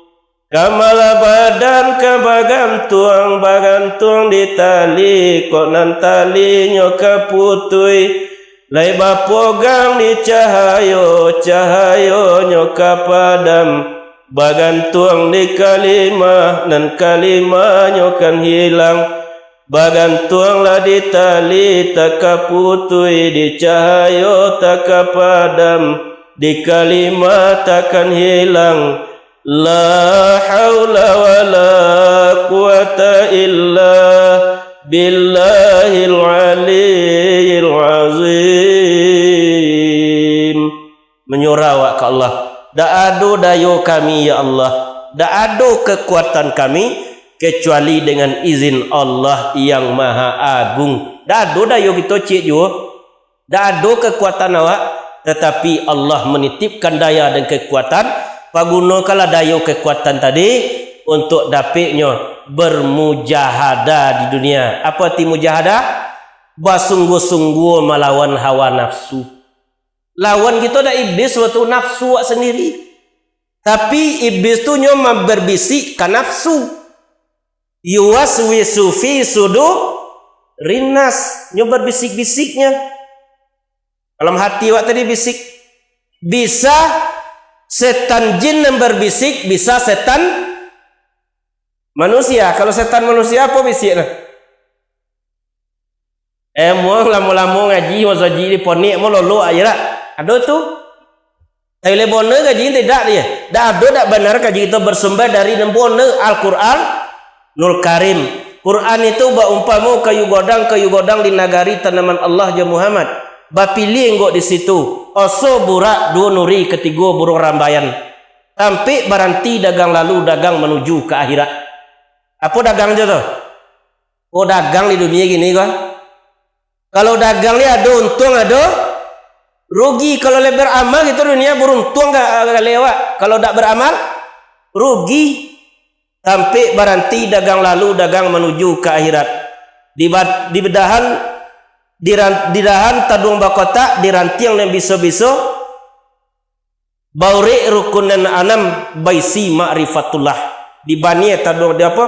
Ka malah badan ka bagantuang, bagantuang di tali, kok nan talinyo ka putuih. Lai bapogang di cahayo, cahayonyo ka padam, bagantuang di kalimah, nan kalimahnyo kan hilang. Bagantuanglah di tali, tak ka putuih, di cahayo tak ka padam, di kalimah takkan hilang. La haula wala quwata illa billahil aliyil azim. Manyurah awak ka Allah. Dak ado dayo kami, ya Allah. Dak ado kekuatan kami, kecuali dengan izin Allah yang Maha Agung. Dak ado dayo kito ciek juo. Dak ado kekuatan awak, tatapi Allah menitipkan daya dan kekuatan. Pagunokanlah dayo kekuatan tadi untuk dapiknyo bermujahadah di dunia. Apa arti mujahadah? Basungguh-sungguh malawan hawa nafsu. Lawan kito dak iblis, waktu nafsu awak sendiri. Tapi iblis tu nyo ma-, berbisik ka nafsu. Yuwaswisu fi sudurin nas, nyo berbisik-bisiknya. Dalam hati awak tadi bisik. Bisa setan jin yang berbisik, bisa setan manusia. Kalau setan manusia, apa bisiknya? Eh, muang lamo-lamo ngaji, masajik di ponik, mau lolok aja dak? Ado tu. Tapi lai bona kaji tidak dia. Dak ado dak benar kaji kito bersumber dari nan bona Al-Quranul Karim. Quran itu baumpamo kayu godang, kayu godang di nagari tanaman Allah jo Muhammad. Bapilih enggok di situ. Oso burak duo nuri katigo burung rambayan. Tampik baranti dagang lalu dagang manuju ka akhirat. Apo dagang jo tu? Oh, dagang di dunia gini ko. Kalau dagang ni ado untuang, ado rugi. Kalau lai baramal kito dunia, baruntuang ka, ka lewat. Kalau dak baramal, rugi. Tampik baranti dagang lalu, dagang manuju ka akhirat. Diba-, dibedahan, diran-, didahan taduang bakotak, dirantiang nan biso-biso. Baurek rukun nan anam, baisi makrifatullah. Dibaniah taduang di apo?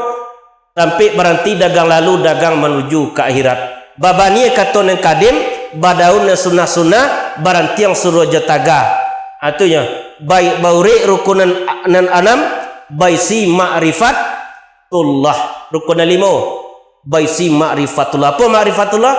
Tampik baranti dagang lalu, dagang manuju ka akhirat. Babaniah kato nan kadim, badaun nan sunah-sunah, barantiang suruah jo taga. Atunyo, bai-, baurek rukun nan, nan anam, baisi makrifatullah. Rukun nan limo, baisi makrifatullah. Apo makrifatullah?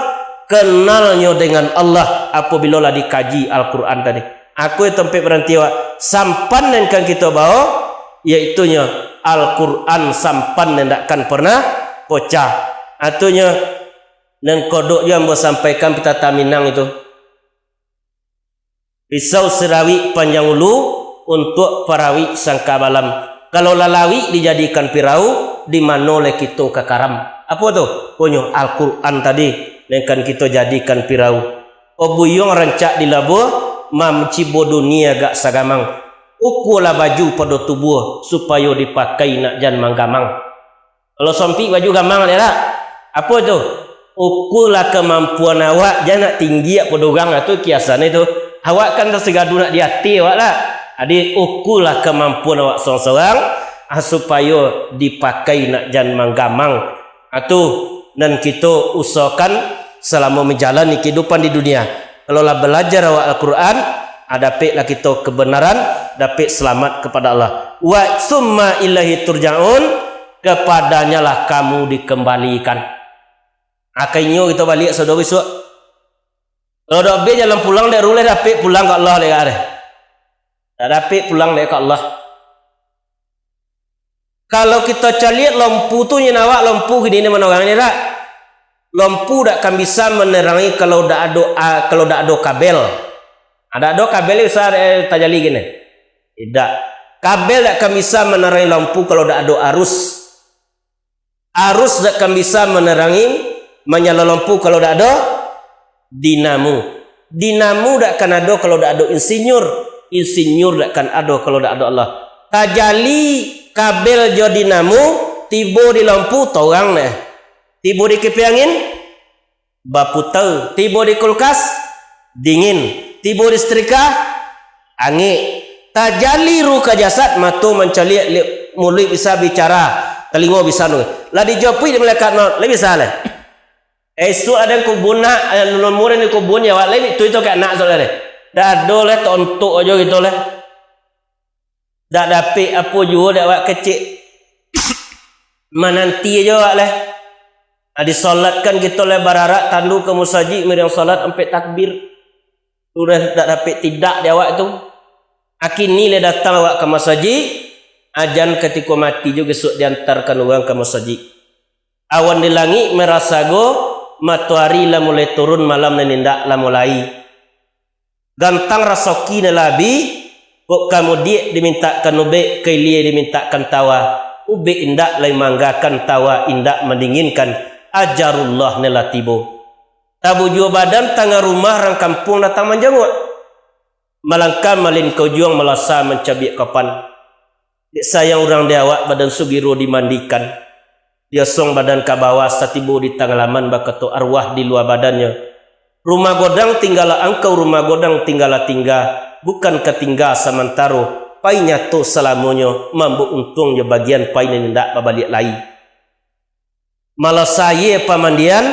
Kenalnyo dengan Allah apabila lah dikaji Al-Quran tadi. Aku tampik baranti awak. Sampan nan kan kito bao, yaitunyo Al-Quran sampan nan dak kan pernah pocah. Atunyo, nan kodok jo ambo sampaikan pitata Minang itu. Pisau sirawik panjang ulu, untuak parawik sangka balam. Kalau lalawik dijadikan pirau, di mano lai kito ka karam? Apo tu? Konyo Al-Quran tadi, nan kan kito jadikan pirau. O buyuang rancak di labuah, mancibo dunia agak sagamang. Ukualah baju pado tubuah, supayo dipakai nak jan manggamang. Kalau sompik baju gamang dek dak? Apo tu? Ukualah kamampuan awak, jan nak tinggi awak pado urang, tu kiasan itu. Awak kan tasagadu nak di ati awak lah. Jadi, ukualah kamampuan awak sorang-sorang, ah, supayo dipakai nak jan manggamang. Ah, tu nan kito usahakan salamo manjalani kahidupan di dunia. Kalau lah balajar awak Al-Quran, ah, dapeklah kito kebenaran, dapek selamat kepada Allah. Wa tsumma ilaihi turja'un, kepadanyalah kamu dikembalikan. Akainyo kito baliak saudara bisuak. Kalau dak be jalan pulang, dak ruleh dapek pulang ka Allah dek kare. Dak dapek pulang dek ka Allah. Kalau kito caliak lampu tu, nyo awak lampu kini ni manorang ni dak? Lampu dak akan bisa manerangi kalau dak ado, ah, kalau dak ado kabel. Ah, dak ado kabel bisa, eh, tajali kini. Tidak. Kabel dak akan bisa manerangi lampu kalau dak ado arus. Arus dak akan bisa manerangi, manyalo lampu kalau dak ado dinamo. Dinamo dak kan ado kalau dak ado insinyur, insinyur dak kan ado kalau dak ado Allah. Tajali kabel jo dinamo, tibo di lampu, torang neh. Tibo di kipiah angin, baputa. Tibo di kulkas, dingin. Tibo di setrika, angek. Tajali ruh ka jasad, mato mancaliak, li-, muluik bisa bicara, talingo bisa nu. Lah dijopuik di malaikat maut, lah bisa lah. Esok ado kubun nak, eh, lulun murin di kubun, ya, awak lai tu, itu ka anak tu lah deh. Dak ado lah, tontok ajo gitu lah. Dak dapek apo juo dek awak kecek. Mananti ajo awak lah. Nah, disolatkan kito lah bararak tandu ka musajik, miriang solat ampek takbir. Sudah dak dapek tidak di awak tu. Akini lah datang awak ka musajik, ajan katiko mati juo esok diantarkan urang ka musajik. Awan di langik marasago, matoari lah mulai turun, malam nan indak lah mulai. Gantang rasoki nan lah abih, kok ka mudiak dimintakkan ubek, ka ilia dimintakkan tawa. Ubek indak lai maanggakan, tawa indak mandinginkan, ajarullah nan lah tibo. Tabujua badan tangah rumah, rang kampuang datang manjanguak. Malangkah malin ka ujuang, malasa mancabiak kapan. Dek sayang urang di awak, badan sugiro dimandikan. Diosong badan ka bawah, satibo di tangah laman, bakato arwah di lua badannyo, "Rumah godang tinggalah angkau, rumah godang tinggalah tingga, bukan ka tingga samantaro, pai nyato salamonyo, mambok untuang jo bagian, pai nan indak babaliak lai." Malasa aia pamandian,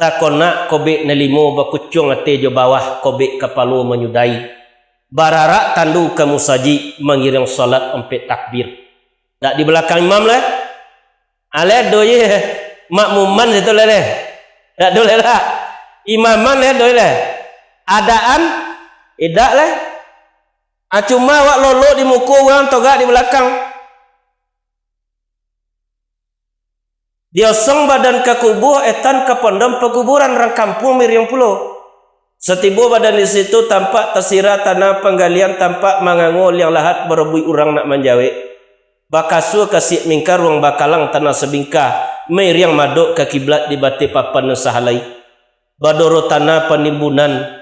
takonak kobek nan limo, bakucuang ateh jo bawah, kobek kapalo manyudahi. Bararak tandu ka musajik, mangiriang solat ampek takbir. Dak di balakang imam lah. Aleh doh ye, makmuman situ lah deh. Dak doh lah. Imaman lah doh lah. Adaan, idak lah. Ah, cuma awak lolok di muko urang, togak di balakang. Diosong badan ka kubua, etan ka pondam pakuburan, rang kampuang miriang pulo. Satibo badan di situ, tampak tasira tanah panggalian, tampak mangango liang lahat, barobuik urang nak manjawek. Bakasua kasiak mingkaruang, bakalang tanah sabingkah, mairiang madok ka kiblat di bateh papan nan sahalai. Badoro tanah panimbunan,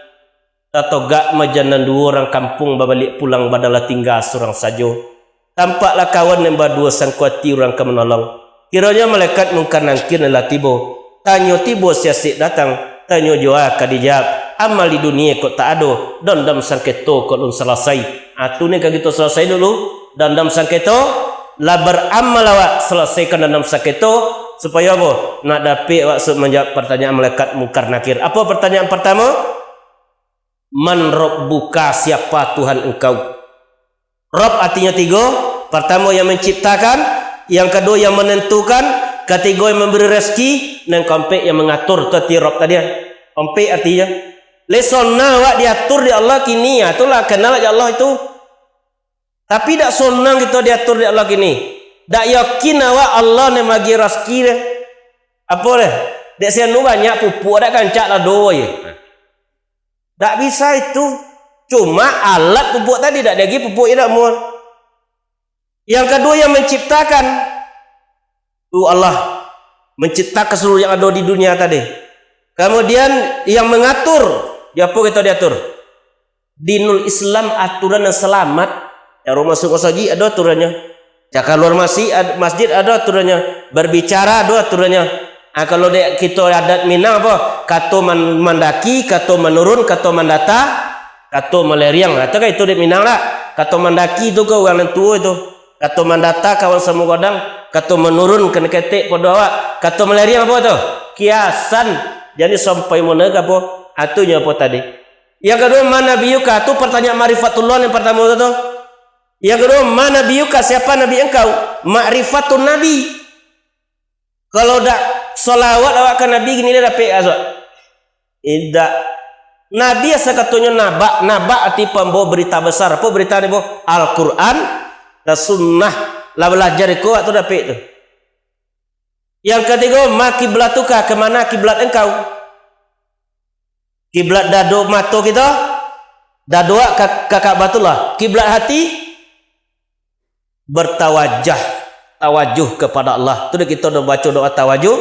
tatogak majan nan duo, rang kampuang babaliak pulang, badan lah tingga surang sajo. Tampaklah kawan nan baduo, sangko ati urang ka manolong. Kironyo malaikat Mungkar Nangkir nan lah tibo. Tanyo tibo siasek datang, tanyo juo ka dijawab. Amal di dunia kok tak ado, dandam sangketo kok lun salasai. Ah, tu ni ka kito salasai dulu, dandam sangketo. Lah baramal awak, salasaikan dandam sangketo, supayo apo? Nak dapek awak su-, manjawab partanyaan malaikat Mungkar Nakir. Apo partanyaan partamo? "Man Rabbuka, siapa Tuhan engkau?" Rabb artinyo tigo, partamo yang manciptakan, yang kaduo yang manantukan, katigo yang mambari rasaki, nan kaompek yang mangatur. Tu arti Rabb tadi, ah. Ompek artinyo. Lai sonang awak diatur dek Allah kini, ah, tu lah kanal jo Allah itu. Tapi dak sonang kito diatur dek Allah kini. Dak yakin awak Allah nan magi rasaki deh. Apo deh? Dek si anu banyak pupuak, dak kancak lado ye. Dak bisa itu. Cuma alat pupuak tadi, dak diagi pupuak je dak muah. Yang kaduo yang manciptakan, tu Allah manciptakan saluruh yang ado di dunia tadi. Kamudian yang mangatur, di apo kito diatur? Dinul Islam, aturan nan salamat. Caro masuak masajik ado aturannyo. Caro kaluar masjid, ad-, masjid ado aturannyo. Barbicara ado aturannyo. Ah, kalau dek kito adat Minang apo? Kato man-, mandaki, kato manurun, kato mandata, kato maleriang. Ah, tu kan itu dek Minang lah. Kato mandaki tu kan urang nan tuo itu. Kato mandata kawan samo godang, kato manurun kan ketek pado awak, kato maleriang apo tu? Kiasan. Jadi sampai mana ka apo? Atunyo apo tadi? Yang kaduo, "Man nabiyuka?" Tu partanyaan ma'rifatullah yang partamo tu, tu. Yang kaduo, "Man nabiyuka?" Siapa nabi engkau? Ma'rifatun nabi. Kalau dak salawat awak ka nabi, kini lah dapek asuak. Indak. Nabi asa katonyo nabak. Nabak arti pambawa berita besar. Apo berita ni, boh? Al-Quran dan sunnah. Lah balajar iko, awak tu dapek tu. Yang katigo, "Ma kiblatuka?" Ka mana kiblat engkau? Kiblat dado mato kito, dado awak ka, ka Ka'batullah. Kiblat hati, bertawajah, tawajuh kepada Allah. Tu dek kito do baco doa tawajuh,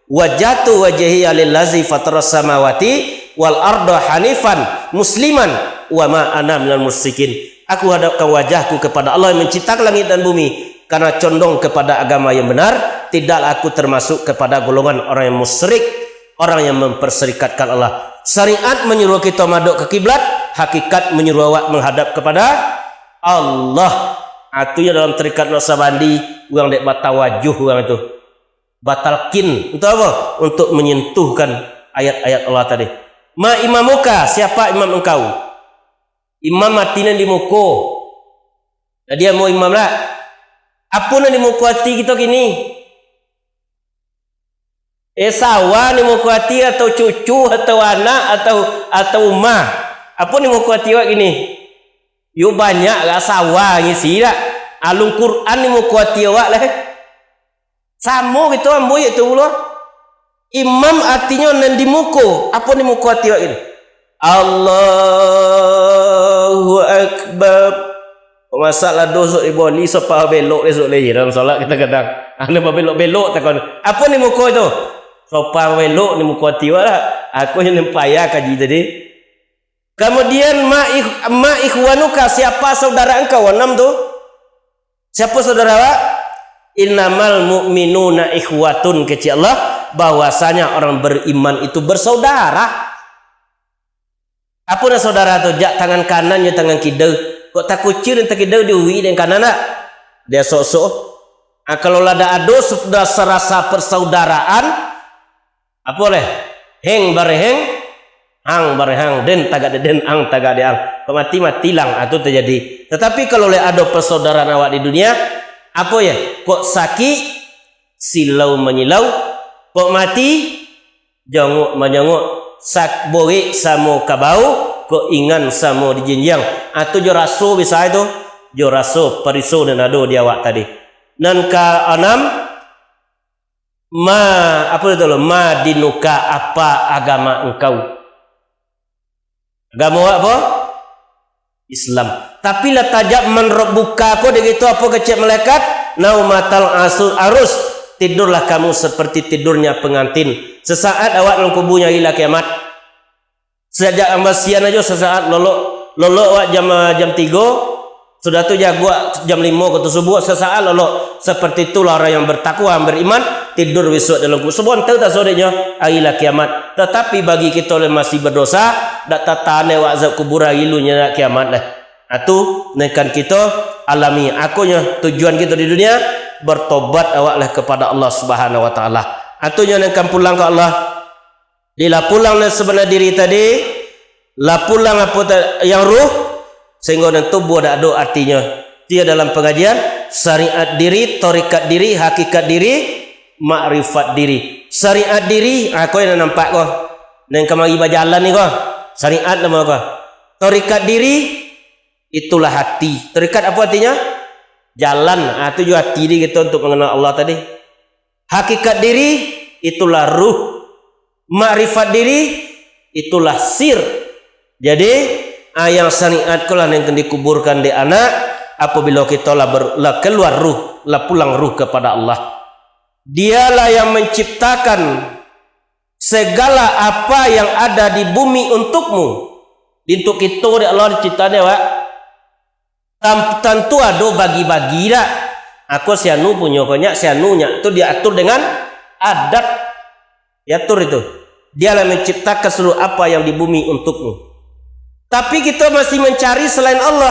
"Wajjahtu wajhiya lillazi fataras samawati wal arda hanifan musliman wa ma ana minal musyrikin. Aku hadapkan wajahku kepada Allah yang menciptakan langit dan bumi, karena condong kepada agama yang benar, tidaklah aku termasuk kepada golongan orang yang musyrik, orang yang memperserikatkan Allah. Syariat menyuruh kita madok ke kiblat, hakikat menyuruh awak menghadap kepada Allah. Atu yo dalam tarikat Naqsabandi, urang dek batawajuh urang itu. Batalkin, untuk apa? Untuk menyentuhkan ayat-ayat Allah tadi. Ma imamuka, siapa imam engkau? Imam ati nan di muko. Jadi, amuah imam lah. Apo nan di muko ati kito kini? Eh, sawah ni muko ati, atau cucu, atau anak, atau, atau umah? Apo ni muko ati awak kini? Yo banyak lah sawah ngisi dak? Alun Quran ni muko ati awak lah. Samo gitu ambo itu pulo. Imam atinyo nan di muko. Apo ni muko ati awak kini? Allahu Akbar. Masalah doso di boli, sopa belok esok lai dalam solat kadang-kadang. Anu babelok-belok takon. Apo ni muko itu? Sopa belok ni muko ati awak lah. Aku yang nempaya kaji tadi. Kemudian, ma ikh-, ma ikhwanuka, siapa saudara engkau? Enam tu. Siapa saudara awak? Innamal mu'minuna ikhwatun, kecek Allah, bahwasanya orang beriman itu bersaudara. Apo nan saudara tu? Jak tangan kanan jo tangan kida. Kok takucil nan takida diuwi dengan kanan dak? Dia sok-sok. Ah, kalau lah dak ado sudah serasa persaudaraan, apo leh? Heng bareheng, ang barehang, den tagak dek den, ang tagak dek ang. Kok mati, mati lang, ah, tu terjadi. Tetapi kalau leh ado persaudaraan awak di dunia, apo ya? Kok sakik, silau manyilau, kok mati, jongok manjongok, sak borek samo kabau, kok ingan samo dijinjiang. Ah, tu jo raso bisa itu, jo raso pariso nan ado di awak tadi. Nan kaanam, ma, apo itu lo? Ma dinuka, apa agama engkau? Agamo awak apo? Islam. Tapi lah tajak man rabbuka ko dek itu apo kecek malaikat? Naumatal asu-, arus. Tidurlah kamu seperti tidurnya pengantin. Sesaat awak dalam kuburnya hari lah kiamat. Sajak ambasian ajo sesaat lolok. Lolok awak jam, jam tigo. Sudah tu jaguak jam limo ka tu subuh, sesaat lolok. Seperti itulah orang yang bertakwa, beriman, tidur besok dalam kubur. Sabonta tasodeknyo, hari lah kiamat. Tetapi bagi kito yang masih berdosa, dak tatahan dek awak azab kubur, hari lunyo dak kiamat lah. Atu, nekan kito alami. Akonyo tujuan kito di dunia, bertobat awak lah kepada Allah Subhanahu Wa Taala. Atunyo nekan pulang ka Allah. Di lah pulang nan sabana diri tadi, lah pulang apo ta-, yang ruh, sahinggo nan tubuh dak ado artinyo. Tiyo dalam pangajian, syariat diri, tarekat diri, hakikat diri, makrifat diri. Syariat diri, ah, ko yang nampak ko. Nan kamari bajalan ni ko. Syariat namo ko. Tarekat diri, itulah hati. Tarekat apo artinyo? Jalan. Ah, tu jo hati di kito untuk mengenal Allah tadi. Hakikat diri, itulah ruh. Makrifat diri, itulah sir. Jadi, ah, yang syariat ko lah yang akan dikuburkan di anak, apabila kita lah, ber-, lah keluar ruh, lah pulang ruh kepada Allah. Dialah yang menciptakan segala apa yang ada di bumi untukmu. Untuk kita dek Allah dicipta dek awak. Tam-, tantu ado bagi-bagi dak? Ako si anu punyo, ko nyak si anu nyak, tu diatur dengan adat. Diatur itu. Dialah menciptakan seluruh apa yang di bumi untukmu. Tapi kita masih mencari selain Allah.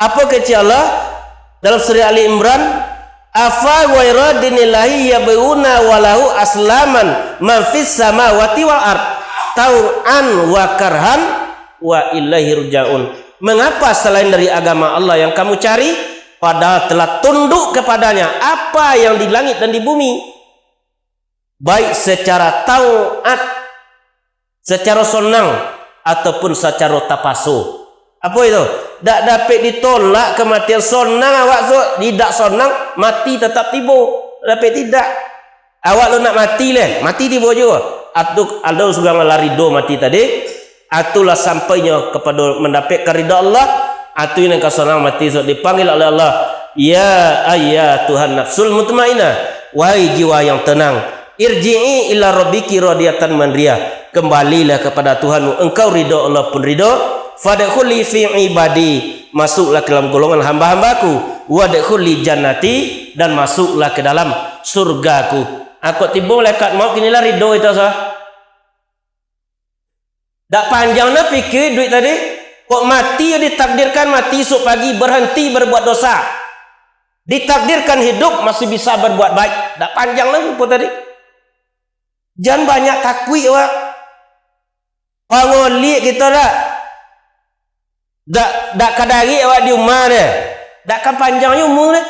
Apa kecek Allah? Dalam surah Ali Imran, "Afa ghaira dinillahi yabghuna wa lahu aslaman man fis samawati wal ard, tau'an wa karhan wa ilaihi ruja'un." Mengapa selain dari agama Allah yang kamu cari, padahal telah tunduk kepadanya apa yang di langit dan di bumi? Baik secara tau'at, secara sonang, ataupun secara tapaso. Apo itu? Dak dapek ditolak kematian. Sonang awak tu, idak sonang, mati tetap tibo. Dapek tidak? Awak lo nak mati leh, mati tibo juo. Atu, ado surang lah rido mati tadi, atulah sampainyo kapado mandapek ka ridha Allah, atu nan ka sonang mati, sok dipanggil oleh Allah, "Ya ayyatuhan nafsul mutmainnah, wahai jiwa yang tenang, irji'i ila rabbiki radiyatan mardiyah, Kembalilah kepada Tuhanmu, engkau ridho, Allah pun ridho. Fadkhuli fi ibadi, masuklah ke dalam golongan hamba-hambaku. Wadkhuli jannati, dan masuklah ke dalam surgaku. Ako tibo malaikat maut, kini lah ridho itu sah. Dak panjang nah pikir duit tadi. Kok mati yo ditakdirkan mati esok pagi, berhenti berbuat dosa. Ditakdirkan hidup masih bisa berbuat baik. Dak panjang nah rupo tadi. Jan banyak takuik awak. Pangoliak kito dak. Dak, dak ka darik awak di umah deh. Dak ka panjang umur deh.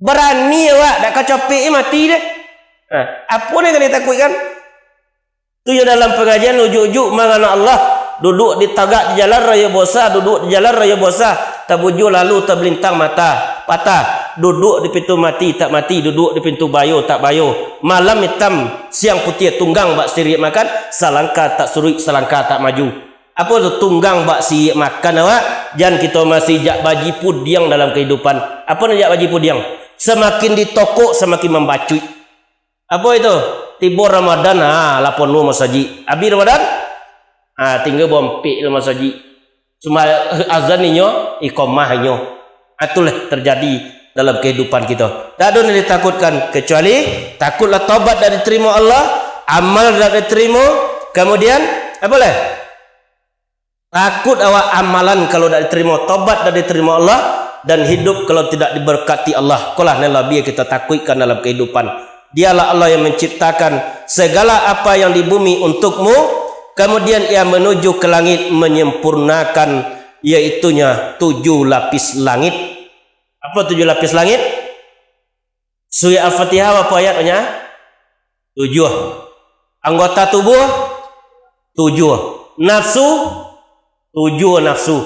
Berani awak, dak ka copek mati deh. Nah, apo nan ka ditakuikkan? Tu yo dalam pangajian ujuk-ujuk mangana Allah, duduk di tagak di jalan rayo bosa, duduk di jalan rayo bosa, tabujua lalu tabalintang mata, patah, duduk di pintu mati tak mati, duduk di pintu bayo tak bayo, malam itam, siang putiah, tunggang bak siriak makan, salangkah tak suruik, salangkah tak maju. Apo tu tunggang bak siriak makan awak? Jan kito masih jak baji pudiang dalam kahidupan. Apo nan jak baji pudiang? Samakin ditokok, samakin mambacuik. Apo itu? Tibo Ramadan, ha, lah ponuah masajik. Abih Ramadan, ha, tingga baompek lah masajik. Cuma azan inyo, iqamah inyo. Ha, itulah terjadi dalam kehidupan kita. Tak ada yang ditakutkan, kecuali takutlah taubat tak diterima Allah, amal tak diterima, kemudian, apa lah? Takut awak amalan kalau dak diterima, tobat dak diterima Allah, dan hidup kalau tidak diberkati Allah. Kolah nan labiah kita takuikkan dalam kehidupan. Dialah Allah yang menciptakan segala apa yang di bumi untukmu, kemudian Ia menuju ke langit menyempurnakan, yaitunya tujuh lapis langit. Apa tujuh lapis langit? Surah Al-Fatihah berapa ayat banyak? Tujuh. Anggota tubuh? Tujuh. Nafsu? Tujuh nafsu.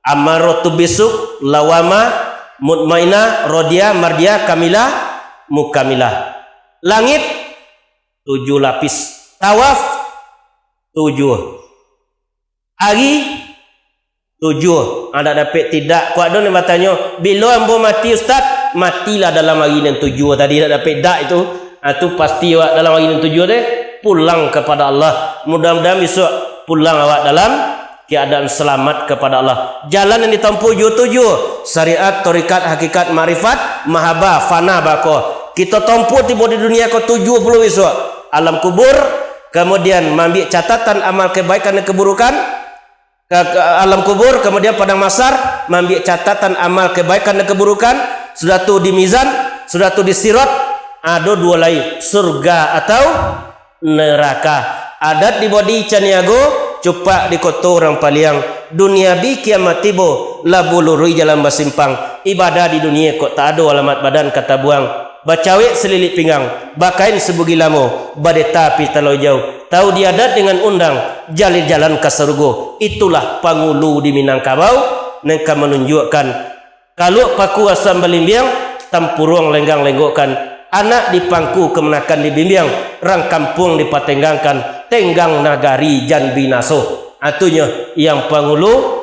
Ammaratun bissu, lawwamah, mutmainnah, radiyah, mardiyah, kamilah, mukamilah. Langit? Tujuh lapis. Tawaf? Tujuh. Ari? Tujuh. Ha, dak dapek tidak. Kok ado nan batanyo, "Bilo ambo mati, Ustaz?" Matilah dalam ari nan tujuh tadi, dak dapek dak itu. Ha, tu pasti awak dalam ari nan tujuh teh pulang kepada Allah. Mudah-mudahan besok pulang awak dalam keadaan selamat kepada Allah. Jalan yang ditempuh jo tujuh, syariat, tarekat, hakikat, makrifat, mahabbah, fana, bako. Kito tempuh tibo di dunia ko tujuh puluh besok. Alam kubur, kemudian maambiak catatan amal kebaikan dan keburukan, ke, ke alam kubur, kemudian padang mahsyar, maambiak catatan amal kebaikan dan keburukan, sudah tu di mizan, sudah tu di sirat, ado duo lai, surga atau neraka. Adat di Bodi Caniago, cupak di koto urang Paliang, dunia bi kiamat tibo, labu luruih jalan basimpang, ibadah di dunia kok tak ado alamat badan ka tabuang, bacawek salilik pinggang, bakain sabugih lamo, badeta pitalo ijau, tahu di adat dengan undang, jalin jalan ka sarugo. Itulah pangulu di Minangkabau, nan ka manunjuakkan kaluak paku asam balimbiang, tampuruang lenggang lenggokkan, anak di pangku kamanakan dibimbiang, rang kampuang dipatenggangkan, tenggang nagari jan binaso. Atunyo, yang pangulu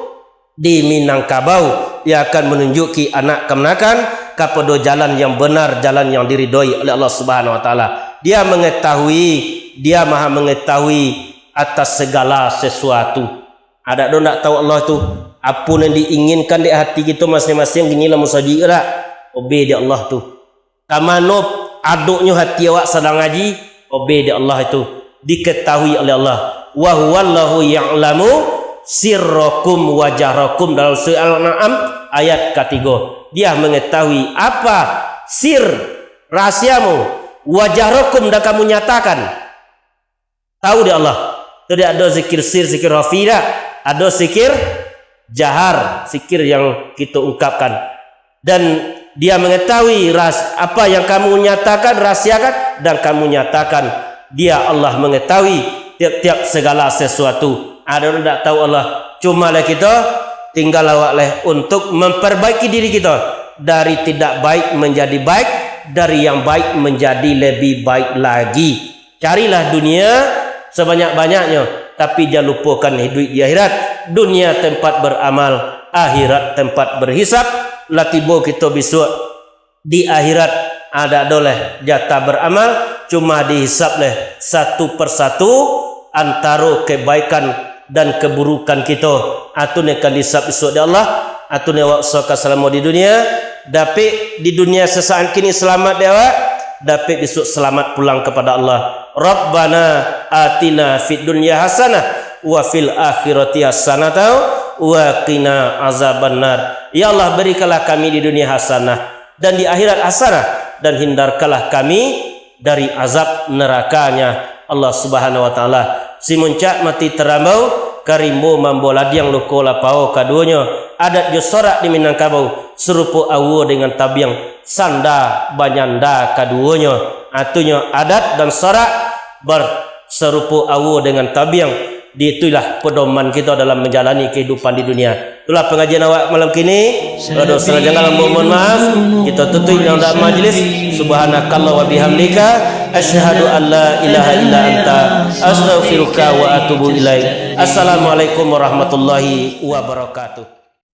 di Minangkabau, yang akan manunjuki anak kamanakan kapado jalan yang benar, jalan yang diridoi oleh Allah Subhanahu Wa Taala. Dia mengetahui, Dia Maha Mengetahui atas segala sesuatu. Adak do ndak tahu Allah tu, apo nan diinginkan dek hati kito masing-masing, kini lah musajik dak? Obeh dek Allah tu. Ka mano adoknyo hati awak sadang ngaji, obeh dek Allah itu, diketahui oleh Allah. "Wa huwallahu ya'lamu sirrakum wa jahrakum," dalam surah Al-An'am ayat katigo. Dia mengetahui apa sir, rahasiamu, wa jahrakum, dan kamu nyatakan. Tahu dek Allah. Tu dak ado zikir sir, zikir khafi dak. Ado zikir jahar, zikir yang kito ungkapkan. Dan Dia mengetahui ras-, apa yang kamu nyatakan, rahasiakan, dan kamu nyatakan. Dia Allah mengetahui tiap-tiap segala sesuatu. Ado dak tahu Allah. Cuma lah kito, tinggal awak lah untuk memperbaiki diri kito. Dari tidak baik menjadi baik, dari yang baik menjadi lebih baik lagi. Carilah dunia sebanyak-banyaknyo, tapi jan lupokan hiduik di akhirat. Dunia tempat beramal, akhirat tempat berhisab. Lah tibo kito bisuak di akhirat, dak ado leh jatah beramal, cuma dihisab leh satu persatu antaro kebaikan dan keburukan kito. Atau nyo ka dihisab isuak di Allah, atau nyo awak usahakan salamo di dunia, dapek di dunia sesaat kini selamat di awak, dapek bisuak selamat pulang kepada Allah. Rabbana atina fid dunya hasanah wa fil akhirati hasanatan wa qina azabannar. Ya Allah, berikanlah kami di dunia hasanah dan di akhirat hasanah, dan hindarkanlah kami dari azab nerakanya Allah Subhanahu wa Taala. Si muncak mati tarambau, ka rimbo mambawa ladiang luko lapau kaduonyo. Adat jo sorak di Minangkabau, sarupo aua dengan tabiang, sanda banyanda kaduonyo. Atunyo adat dan sorak bar-, sarupo aua dengan tabiang. Di itulah pedoman kito dalam manjalani kehidupan di dunia. Itulah pangajian awak malam kini. Kalau ada salah janggal, ambo mohon maaf. Kita tutup dengan doa majlis. Subhanakallah wa bihamdika, asyhadu an la ilaha illa anta, astaghfiruka wa atubu ilaik. Assalamualaikum warahmatullahi wabarakatuh.